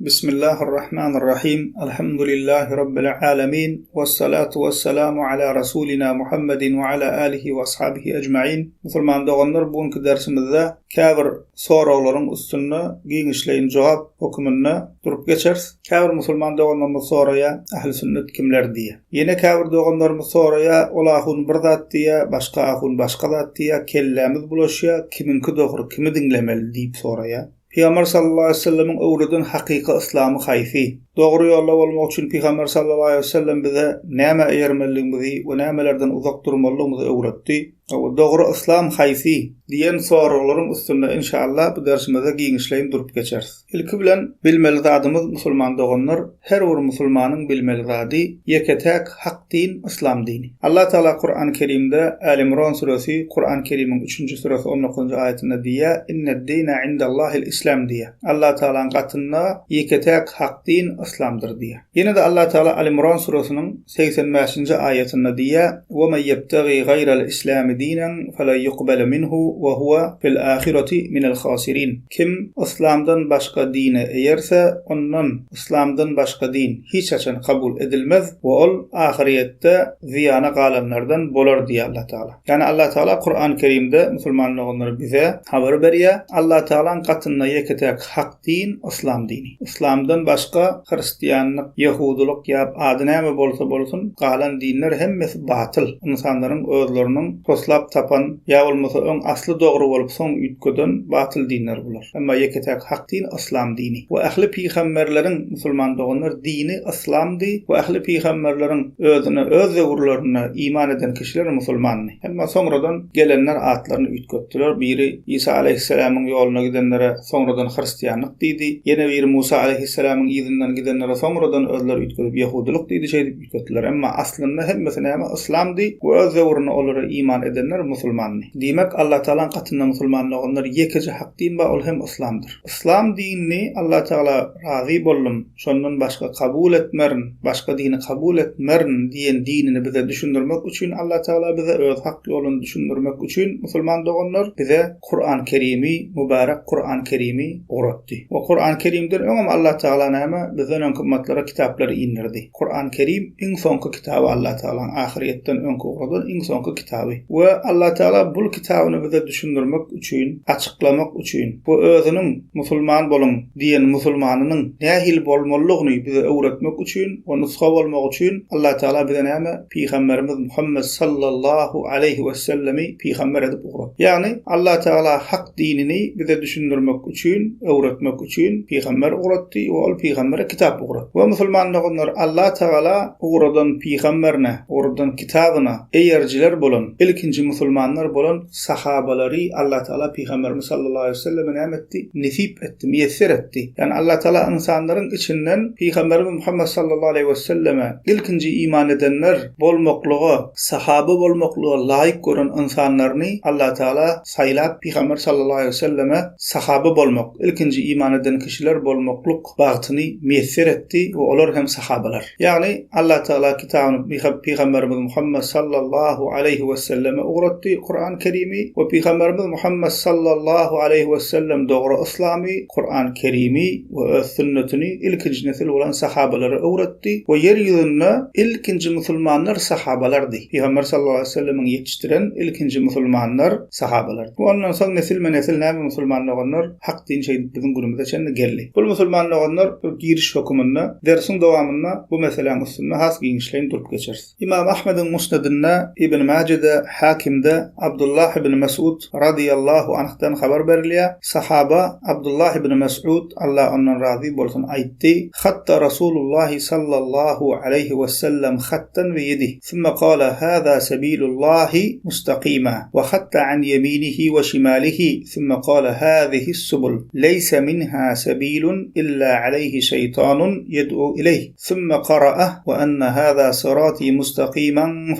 Bismillahirrahmanirrahim. Elhamdülillahi Rabbil alemin. Vessalatu vesselamu ala Rasulina Muhammedin ve ala alihi ve ashabihi ecmain. Musulman doganlar, bu günki dersimizde käbir soraglaryň üstünde giňişleýin jogap höküminde durup geçeris. Käbir musulman doganlarymyz soraýar, Ähli sünnet kimler diýe. Ýene käbir doganlarymyz soraýar, ol ahun bir zat diýýär, başga ahun başga zat diýýär, kellämiz bulaşýar, kimiňki dogry, kimi diňlemeli diýip soraýar. Pygamber sallallahu aleýhi we sellemiň öwreden hakyky yslamy haýsy? Dogry ýolda bolmak üçin Pygamber sallallahu aleýhi we sellem bize nämä eýermelidigimizi we nämelerden uzak durmalydygymyzy öwretdi. Hawa, dogry yslam haýsy? Diýen soraglaryň üstünde inşallah bu dersimizde giňişleýin durup geçeris. Ilki bilen bilmeli zadymyz musulman doganlar, her bir musulmanyň bilmeli zady, ýeke-täk hak din yslam dini. Allah Tagala Kurany Kerimde Äl-Imran süresi, Kurany Kerimiň üçünji süresi on dokuzynjy aýatynda diýýär, Inne'd-dine indallahil islam diýýär. Allah Tagalaň gatynda ýeke-täk hak din yslamdyr diýýär. Ýene-de Allah Tagala Al-Imran süresiniň 85-nji aýatynda diýýär, Ve men ýebtegi gaýral islami dinen felen ýukbele minhu we huwe fil ahireti minel hasirin. Kim yslamdan başga dine eýerse, ondan, yslamdan başga din, hiç haçan kabul edilmez we ol ahyrýetde zyýana galanlardan bolar diýýär Allah Tagala. Ýagny Allah Tagala Kurany Kerimde musulman doganlar bize habar berýär, Allah Tagalaň gatynda ýeke-täk hak din yslam dini. Yslamdan başga hristianlyk, ýehudylyk ýa ady näme bolsa bolsun galan dinler hemmesi batyl. Ynsanlaryň özleriniň toslap tapan ýa bolmasa öň asly dogry bolup soň üýtgeden batyl dinler bular. Emma ýeke-täk hak din yslam dini. We ähli pygamberleriň musulman doganlar dini yslamdy we ähli pygamberleriň özüne öz döwürlerinde iman eden kişiler musulmandy. Emma soňradan gelenler atlaryny üýtgetdiler. Biri Isa aleýhissalamyň ýoluna gidenlere soňradan hristianlyk diýdi. Ýene biri Musa aleýhissalamyň yzyndan gidenlere soňradan özleri üýtgedip ýehudylyk diýdi. Şeýdip üýtgetdiler. Emma aslynda hemmesi näme? Yslamdy we öz döwründe olara iman edenler musulmandy. Diýmek, Allatagalaň gatynda musulman doganlar ýekeje hak din bar, ol hem yslamdyr. Yslam dinini Allatagala razy boldum, şondan başga kabul etmerin, başga dini kabul etmerin diýen dinini bize düşündirmek üçin Allatagala bize öz hak ýoluny düşündirmek üçin musulman doganlar bize Kuran Kerimi mübarek Kuran Kerimi ugratdy. We Kuran Kerimden öňem Allatagala näme bizden öňki ymmatlara kitaplary indirdi. Kuran Kerim iň soňky kitaby Allatagalaň ahyrýetden öňki ugradan iň soňky kitaby. We Allatagala bul kitabyny bize düşündirmek üçin, açyklamak üçin we özüniň musulman boluň diýen musulmanynyň nähili bolmalydygyny bize öwretmek üçin we nusga bolmak üçin Allatagala bize näme Pygamberimiz Muhammet sallallahu aleýhi wesellemi pygamber edip ugratdy. Ýagny Allatagala hak dinini bize düşündirmek üçin, öwretmek üçin pygamber ugratdy we ol pygambere kitap ugratdy. We musulman doganlar Allah Tagala ugradan pygamberine, ugradan kitabyna eýerijiler bolan, ilkinji musulmanlar bolan sahabalary Allah Tagala pygamberimiz sallallahu aleýhi we selleme näme etdi? Nesip etdi, miýesser etdi. Ýagny Allah Tagala ynsanlaryň içinden pygamberimiz Muhammet sallallahu aleýhi we selleme ilkinji iman edenler bolmaklyga, sahaba bolmaklyga laýyk gören ynsanlaryny Allah Tagala saýlap Pygamber sallallahu aleýhi we selleme sahaba bolmak, ilkinji iman eden kişiler bolmaklyk bagtyny miýesser etdi we olar hem sahabalar. Ýagny Allah Tagala kitabyny Pygamberimiz Muhammet sallallahu aleýhi we selleme ugratdy, Kuran Kerimi, we Pygamberimiz Muhammet sallallahu aleýhi we sellem dogry yslamy, Kuran Kerimi we öz sünnetini ilkinji nesil bolan sahabalara öwretdi we ýer ýüzünde ilkinji musulmanlar sahabalardy. Pygamber sallallahu aleýhi we sellemiň ýetişdiren ilkinji musulmanlar sahabalardy. We ondan soň nesilme-nesil näme musulman doganlar hak din şeýdip biziň günümize çenli geldi. Bul musulman doganlar bir giriş höküminde dersiň dowamynda bu meseläň üstünde has giňişleýin durup geçeris. Ymam Ahmediň Musnedinde, Ibn Mäjede, Hakimde Abdullah ibn Mesud radyýallahu anhdan habar berilýär, Sahaba Abdullah ibn Mesud, Allah ondan razy bolsun, aýtdy, Hatta Rasulullahi sallallahu aleýhi wesellem hattan bi ýedih, sümme kala hâzâ sebilullahi mustaqîmâ, we hatta an ýeminihi we şimalihi, sümme kala hâzihis subul, leýse minhâ sebilun illâ aleýhi şeýtanun ýed'u ileýh. Sümme gara'a we enne hâzâ sirâtî mustakimen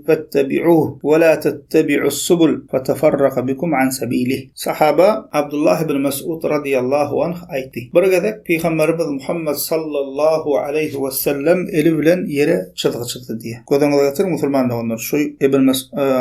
fettebi'ûh. We la tettebi'us-subul feteferraka bikum an sebilih. Sahaba Abdullah ibn Mes'ud radyýallahu anh aýtdy, Bir gezek Pygamberimiz Muhammet sallallahu aleýhi we sellem eli bilen ýere çyzgy çyzdy diýýär. Göz öňüňize getiriň musulman doganlar, şu Ibn Mes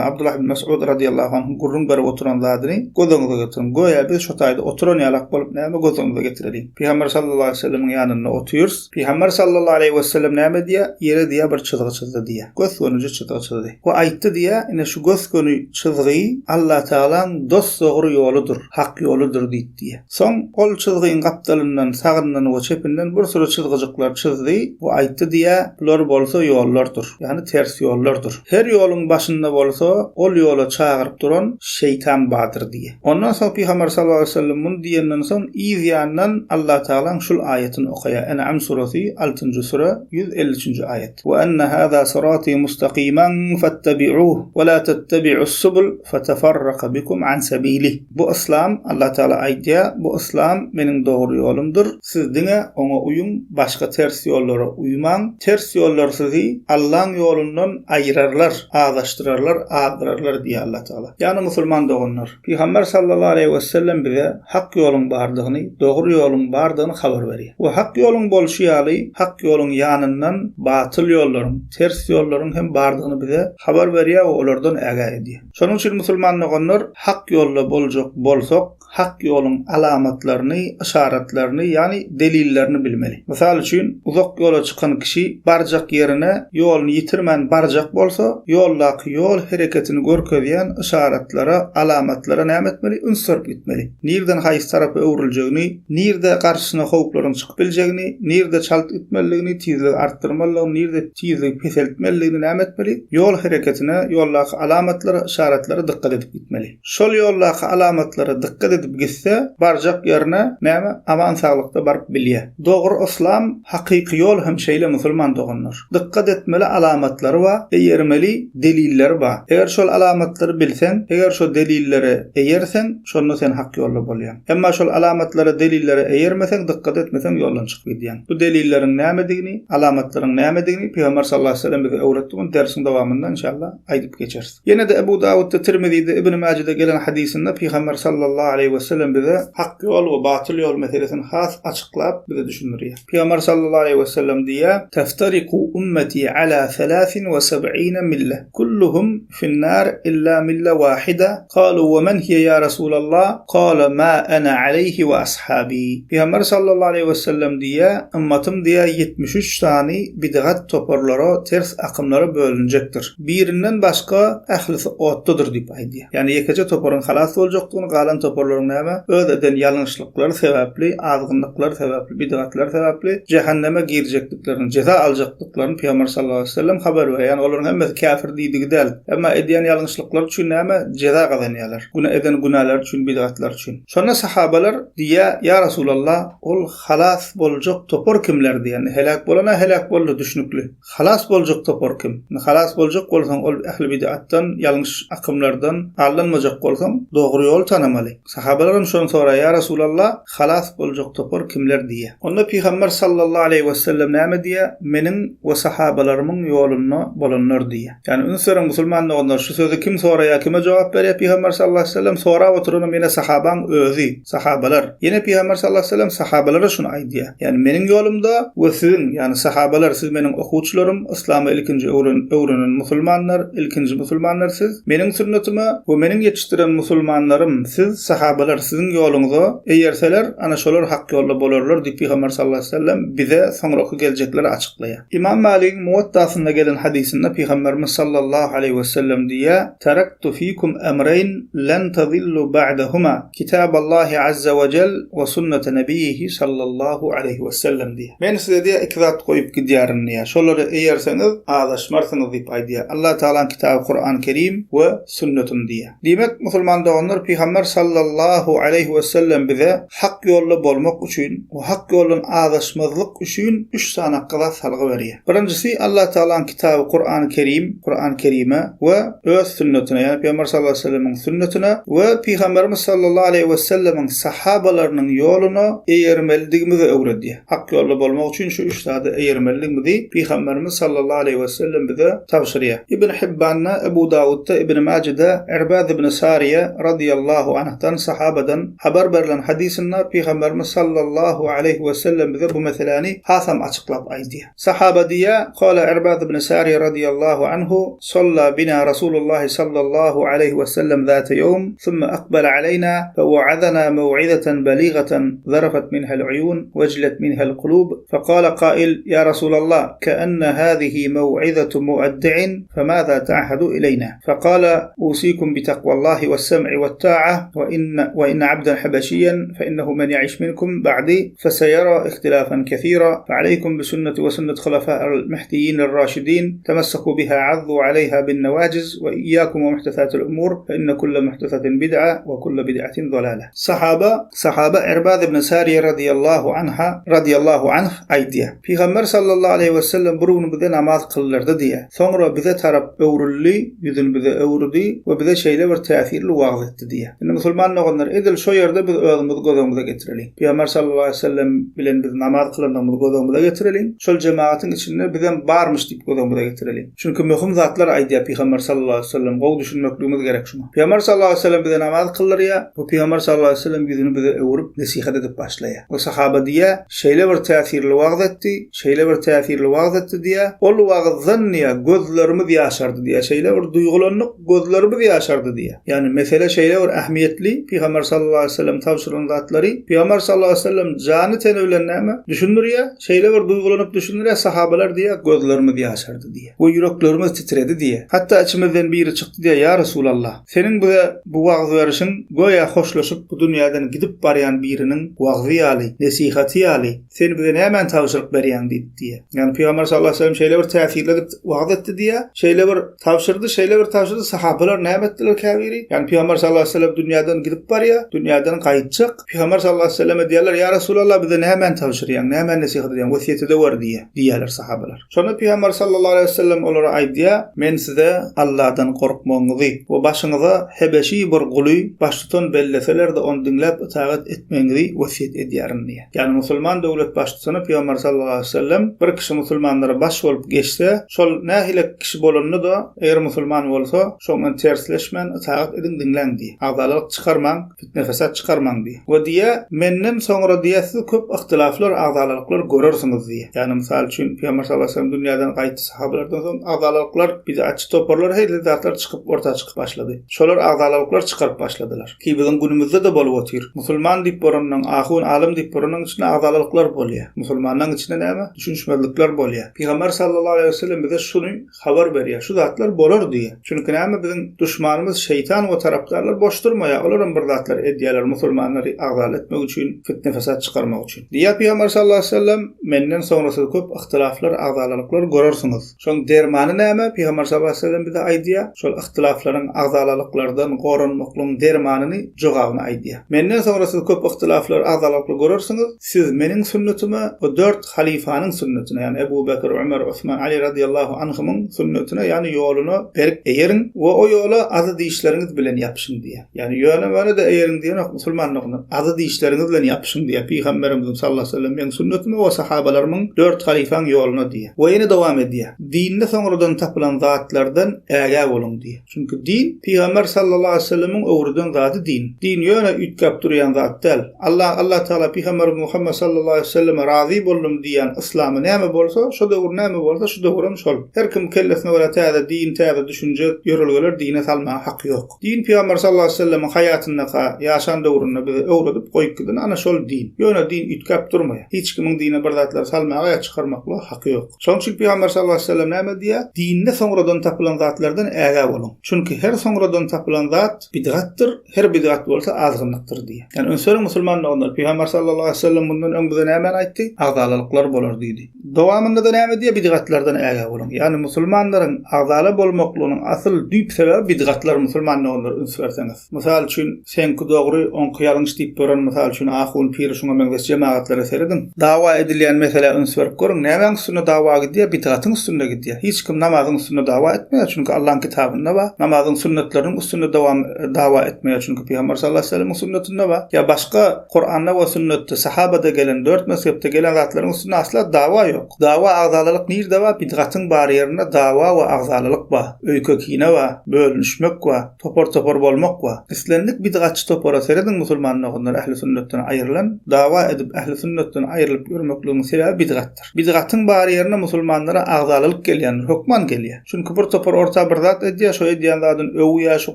Abdullah ibn Mes'ud radyýallahu anhyň gürrüň berip oturan zadyny göz öňüňize getiriň. Göýä biz şo taýda oturan ýalak bolup näme göz öňümize getireliň. Pygamber sallallahu aleýhi we sellemiň ýanynda otyrys. Pygamber sallallahu aleýhi we sellem näme diýýär? Ýere diýýär bir çyzgy çyzdy diýýär. Gös-gönüje çyzgy çyzdy. We aýtdy diýýär, ine şu gös-göni çyzgy Allatagalaň dos-dogry ýoludyr, hak ýoludyr diýdi diýýär. Soň ol çyzgyň gapdalyndan, sagyndan we çepinden bir süri çyzgyjyklar çyzdy we aýtdy diýýär, bular bolsa ýollardyr, ýagny ters ýollardyr. Her ýoluň başynda bolsa ol ýola çagyryp duran şeýtan bardyr diýýär. Ondan soň Pygamber sallallahu aleýhi we sellem muny diýenden soň yz ýandan Allatagalaň şul aýatyny okaýar, En'am suresi, altynjy süre, 153-nji aýat. We enne hâzâ sirâtî mustakimen fettebi'ûh we lâ tettebi'us-subul feteferraka bikum an sebilih. Bu yslam, Allah Tagala aýdýar, bu yslam meniň dogry ýolumdyr, siz diňe oňa uýuň, başga ters ýollara uýmaň, ters ýollar sizi Allaň ýolundan aýyrarlar, azaşdyrarlar, azdyrarlar diýýär Allah Tagala. Ýagny musulman doganlar! Pygamber sallallahu aleýhi wesellem bize hak ýoluň bardygyny, dogry ýoluň bardygyny habar berýär. We hak ýoluň bolşy ýaly, hak ýoluň ýanyndan batyl ýollaryň, ters ýollaryň hem bardygyny bize habar berýär we olardan ägä edýär. Şonuň üçin musulman doganlar, hak ýolda boljak bolsak, hak ýoluň alamatlaryny, yşaratlaryny, ýagny delillerini bilmeli. Mysal üçin, uzak ýola çykan kişi barjak ýerine ýoluny ýitirmän barjak bolsa, ýoldaky ýol hereketini görkezýän yşaratlara, alamatlara näme etmeli? Üns berip gitmeli. Nirden haýsy tarapa öwrüljegini, nirde garşysyna howplaryň çykyp biljegini, nirde çalt gitmelidigini, tizligi artdyrmalydygyny, nirde tizligi peseltmelidigini näme etmeli? Ýol hereketine, ýoldaky alamatlara, yşaratlara dykgat edip gitmeli. Şol ýoldaky alamatlara dykgat edip gitse, barjak ýerine, näme, aman-saglykda baryp bilýär. Dogry yslam, hakyky ýol hem şeýle musulman doganlar. Dykgat etmeli alamatlary bar, eýermeli delilleri bar. Eger şol alamatlary bilseň, eger şo delillere eýerseň, şonda sen hak ýolda bolýaň. Emma şol alamatlara, delillere eýermeseň, dykgat etmeseň ýoldan çykyp gidýäň. Bu delilleriň nämedigini, alamatlaryň nämedigini Pygamber sallallahu aleýhi we sellem bize öwretdi, muny dersiň dowamynda inşallah aýdyp geçeris. Ýene-de Ebu Dawutda, Tirmizide, Ibn Mäjede gelen hadysynda Pygamber sallallahu aleýhi wesellem bize hak ýol we batyl ýol meselesini has açyklap bize düşündirýär. Pygamber sallallahu aleýhi wesellem diýýär, Teftariku ummeti ala selasin we seb'ine mille, kulluhum finnar illa mille wahida, kalu we men hiýe ýa Rasulallah, kale ma ene aleýhi we ashabi. Pygamber sallallahu aleýhi wesellem diýýär, Ymmatym diýýär 73 sany bidgat toparlara, ters akymlara bölünjekdir. Birinden başga ählisi otdadyr diýip aýdýar. Ýagny ýekeje toparyň halas boljakdygyny, galan toparlaryň näme, öz eden ýalňyşlyklary sebäpli, azgynlyklary sebäpli, bidgatlary sebäpli jähenneme girjekdiklerini, jeza aljakdyklaryny Pygamber sallallahu aleýhi we sellem habar berýär. Ýagny olaryň hemmesi käfir diýdigi däl. Emma edýän ýalňyşlyklary üçin näme, jeza gazanýarlar. Günä eden günäleri üçin, bidgatlary üçin. Şonda sahabalar diýýär, Ýa Resulallah, ol halas boljak topar kimler diýende, heläk bolan-a heläk boldy, düşnükli. Halas boljak topar kim? Indi halas boljak bolsaň ol ähli bid'atdan, ýalňyş akymlardan aldanmajak bolsaň, dogry ýoly tanamaly. Sahabalaram şony soraýar, Ýa Resulallah, halas boljak topar kimler diýýär. Onda Pygamber sallallahu aleýhi wesellem näme diýýär? Meniň we sahabalarymyň ýolunda bolanlar diýýär. Ýagny üns beriň musulman doganlar, şu sözi kim soraýar, kime jogap berýär Pygamber sallallahu aleýhi wesellem? Sorap oturanam ýene sahabaň özi. Sahabalar. Ýene Pygamber sallallahu aleýhi we sellem sahabalara şuny aýdýar. Ýagny meniň ýolumda we siziň, ýagny sahabalar siz meniň okuwçylarym, yslamy ilkinji öwren öwrenen musulmanlar, ilkinji musulmanlar siz, meniň sünnetyma we meniň ýetişdiren musulmanlarym siz sahabalar siziň ýoluňyza eýerseler, ana şolar hak ýolda bolarlar diýip Pygamber sallallahu aleýhi we sellem bize soňraky geljeklere açyklaýar. Ymam Maligiň Muwattasynda gelen hadysynda Pygamberimiz sallallahu aleýhi we sellem diýýär, Taraktu fikum emreýn len tazillu ba'dahuma, kitaballahi azza we jel we sunnete nebiýihi sallallahu aleýhi we sellem diýýär. Men size diýýär, iki zat goýup gidýärin diýýär. Şolara eýerseňiz, azaşmarsyňyz diýip aýdýar. Allah Tagalaň kitaby Kuran Kerim we sünnetim diýýär. Diýmek, musulman doganlar Pygamber sallallahu. sallallahu aleýhi we sellem bize hak ýolda bolmak üçin we hak ýoldan azaşmazlyk üçin üç sany zat salgy berýär. Birinjisi Allah Tagalaň kitaby Kurany Kerim, Kurany Kerime we öz sünnetine, ýagny Pygamber sallallahu aleýhi we sellemiň sünnetine we Pygamberimiz sallallahu aleýhi we sellemiň sahabalarynyň ýoluna eýermelidigimizi öwredýär. Hak ýolda bolmak üçin şu üç zada eýermelidigimizi Pygamberimiz sallallahu aleýhi we sellem bize tabşyrýar. Ibn Hibbanda, Ebu Dawudda, Ibn Majede Irbad ibn Sariýe radyýallahu anhdan, sahabadan, habar berlen hadysynda Pygamberimiz sallallahu aleýhi we sellem bize bu meseläni hasam açyklap aýdýar. Sahaba diýýär, Kala Irbad ibn Sariýe radyýallahu anhu, Salla bina Rasulullahi sallallahu aleýhi we sellem zate ýowm, summa akbala aleýna, fewa'azana mew'izatan baligatan zarafat minhal uýun, wejilet minhal kulub, fekala kail, Ýa Rasulallah, keenne hazihi mew'izatu mueddi'in, femaza ta'hadu ileýna? Fekala, Usikum bitakwallahi wes-sem'i wet-ta'a, we inne we inne abden habeşiýen, fe innehu men ýa'iş minkum ba'di, feseýera ihtilafan kesira, fealeykum bisunneti we sünnet hulefa'il mehdiýinir-raşidin, temesseku biha azzu aleyha bin-newajiz, we iyyakum we muhdesatil umur, fe inne kulle muhdesatin bid'a, we kulle bid'atin zalale. Sahaba, sahaba Irbad ibn Sariýe radyýallahu anha, radyýallahu anh, aýdýar, Pygamber sallallahu aleýhi we sellem bir gün bize namaz kyldyrdy diýýär. Soňra bize tarap öwrüldi, ýüzüni bize öwürdi we bize şeýle bir täsirli wagyz etdi diýýär. Indi musulman doganlar, edil şo ýerde biz özümizi göz öňümize getireliň. Pygamber sallallahu aleýhi we sellem bilen biz namaz kylandygymyzy göz öňümize getireliň. Şol jemagatyň içinde bizem barmyş diýip göz öňümize getireliň. Çünki möhüm zatlar aýdýar Pygamber sallallahu aleýhi we sellem, gowy düşünmekligimiz gerek şuňa. Pygamber sallallahu aleýhi we sellem bize namaz kyldyrýar we Pygamber sallallahu aleýhi we sellem ýüzüni bize öwrüp nesihat edip başlaýar. We sahaba diýýär, Şeýle bir täsirli wagyz etdi, şeýle bir täsirli wagyz etdi diýýär. Ol wagyzdan diýýär, gözlerimiz ýaşardy diýýär. Şeýle bir duýgulandyk, gözlerimiz ýaşardy diýýär. Ýagny mesele şeýle bir ähmiýetli, Pygamber sallallahu aleýhi we sellem tabşyran zatlary Pygamber sallallahu aleýhi we sellem jany-teni bilen näme? Düşündirýär. Şeýle bir duýgulanyp düşündirýär, sahabalar diýýär, gözlerimiz ýaşardy diýýär. We ýüreklerimiz titredi diýýär. Hatda içimizden biri çykdy diýýär, Ýa Resulallah! Seniň bize bu wagyz berişiň göýä hoşlaşyp bu dünýäden gidip barýan biriniň wagzy ýaly, nesihaty ýaly, sen bize nämäni tabşyryk berýäň diýdi diýýär. Ýagny Pygamber sallallahu aleýhi we sellem şeýle bir täsirli edip wagyz etdi diýýär, şeýle bir tabşyrdy, şeýle bir tabşyrdy, sahabalar näme etdiler käbiri? Ýagny Pygamber sallallahu aleýhi we sellem dünýäden gidip barýar, dünýäden gaýtjak. Pygamber sallallahu aleýhi we selleme diýýärler, Ýa Resulallah bize nämäni tabşyrýaň, nämäni nesihat edýäň, wesýet edewer diýýär, diýýärler sahabalar. Şonda Pygamber sallallahu aleýhi we sellem olara aýdýar, Men size Alladan gorkmagyňyzy we başyňyza hebeşi bir guly baştutan belleseler-de ony diňläp ytagat etmegiňizi wesýet edýärin diýýär. Ýagny musulman döwlet baştutany Pygamber sallallahu aleýhi we sellem bir kişi musulmanlara baş bolup geçse, şol nähili kişi bolanda-da eger musulman bolsa, şoňdan tersleşmän ytagat ediň diňläň diýýär. Agzalalyk çykarmaň. Fitne-fesat çykarmaň diýýär. We diýýär, Menden soňra diýýär, siz köp yhtylaflar, agzalalyklar görersiňiz diýýär. Ýagny, mysal üçin, Pygamber sallallahu aleýhi we sellem dünýäden gaýtdy, sahabalardan soň agzalalyklar, bid'atçy toparlar, her hili zatlar çykyp, orta çykyp başlady. Şolar agzalalyklar çykaryp başladylar. Ki biziň günümizde-de bolup otyr. Musulman diýip boranlaň, ahun, alym diýip boranlaň içinde agzalalyklar bolýar. Musulmanlaň içinde näme? Düşünişmezlikler bolýar. Pygamber sallallahu aleýhi we sellem bize şuny habar berýär. Şu zatlar bolar diýýär. Çünki näme biziň duşmanymyz şeýtan we tarapdarlar boş durmaýar. Olaram bir zatlar edýärler musulmanlary agzala etmek üçin, fitne-fesat çykarmak üçin. Diýýär Pygamber sallallahu aleýhi we sellem, Menden soňra siz köp yhtylaflar, agzalalyklar görersiňiz. Şoň dermany näme? Pygamber sallallahu aleýhi we sellem bize aýdýar. Şol yhtylaflaryň, agzalalyklardan goranmaklygyň dermanyny, jogabyny aýdýar. Menden soňra siz köp yhtylaflar, agzalalyklar görersiňiz. Siz meniň sünnetime we dört halyfanyň sünnetine, ýagny Ebu Bekr, Ömer, Osman, Aly radyýallahu anhumyň sünnetine, ýagny ýoluna berk eýeriň we o ýola azy dişleriňiz bilen ýapyşyň diýýär. Ýagny ýöne-möne-de eýeriň diýenok, musulmanlygyndan azy dişleriňiz bilen ýapyşyň diýýär. Pygamberimiziň sallallahu aleýhi we sellem meň sünnetime we sahabalarymyň dört halyfaň ýoluna diýýär. We ýene dowam edýär. Dinde soňradan tapylan zatlardan ägä boluň diýýär. Çünki din, Pygamber sallallahu aleýhi we sellemiň öwreden zady din. Din ýöne üýtgäp durýan zat däl. Allah Allah Tagala Pygamberimiz Muhammet sallallahu aleýhi we selleme razy boldum diýýän yslamy näme bolsa, şo döwür näme bolsa, şu döwürem şol. Her kim kellesine görä täze din, täze düşünje, ýörelgeler dine salmaga haky ýok. Din Pygamber sallallahu aleýhi we sellemiň haýatyndaka, ýaşan döwründe bize öwredip goýup giden ana şol din. Ýöne din üýtgäp durmaýar. Hiç kimiň dine bir zatlar salmaga ýa çykarmaklyga haky ýok. Şonuň üçin Pygamber sallallahu aleýhi we sellem näme diýýär? Dinde soňradan tapylan zatlardan ägä boluň. Çünki her soňradan tapylan zat bidgatdyr, her bidgat bolsa azgynlykdyr diýýär. Ýagny üns beriň musulman doganlar, Pygamber sallallahu aleýhi we sellem mundan öň bize nämäni aýtdy? Agzalalyklar bolar diýdi. Dowamynda-da näme diýýär? Bidgatlardan ägä boluň. Ýagny musulmanlaryň agzala bolmaklygynyň asyl düýp sebäbi bidgatlar musulman doganlar üns berseňiz. Mysal üçin. Seňki dogry, oňky ýalňyş diýip ýören, mysal üçin, ahun, pir, şuňa meňzeş jemagatlara serediň. Dawa edilýän meselä üns berip görüň, nämäň üstünde dawa gidýär, bidgatyň üstünde gidýär. Hiç kim namazyň üstünde dawa etmeýär, çünki Allaň kitabynda bar. Namazyň sünnetleriniň üstünde dowam dawa etmeýär, çünki Pygamber sallallahu aleýhi we sellemiň sünnetinde bar. Ýa başga Kuranda we sünnetde, sahabada gelen, dört mezhepde gelen zatlaryň üstünde asla dawa ýok. Dawa agzalalyk nirde bar? Bidgatyň bar ýerinde dawa we agzalalyk bar. Öýke-kine bar, bölünişmek bar. Topar-topar bolmak we islendik bidgatçy topara serediň musulman doganlar ähli sünnetden aýrylan, dawa edip ähli sünnetden aýrylyp ýörmekligiň sebäbi bidgatdyr. Bidgatyň bar ýerine musulmanlara agzalalyk gelýändir, hökman gelýär. Çünki bir topar orta bir zat edýär, şo edýän zadyny öwýär, şu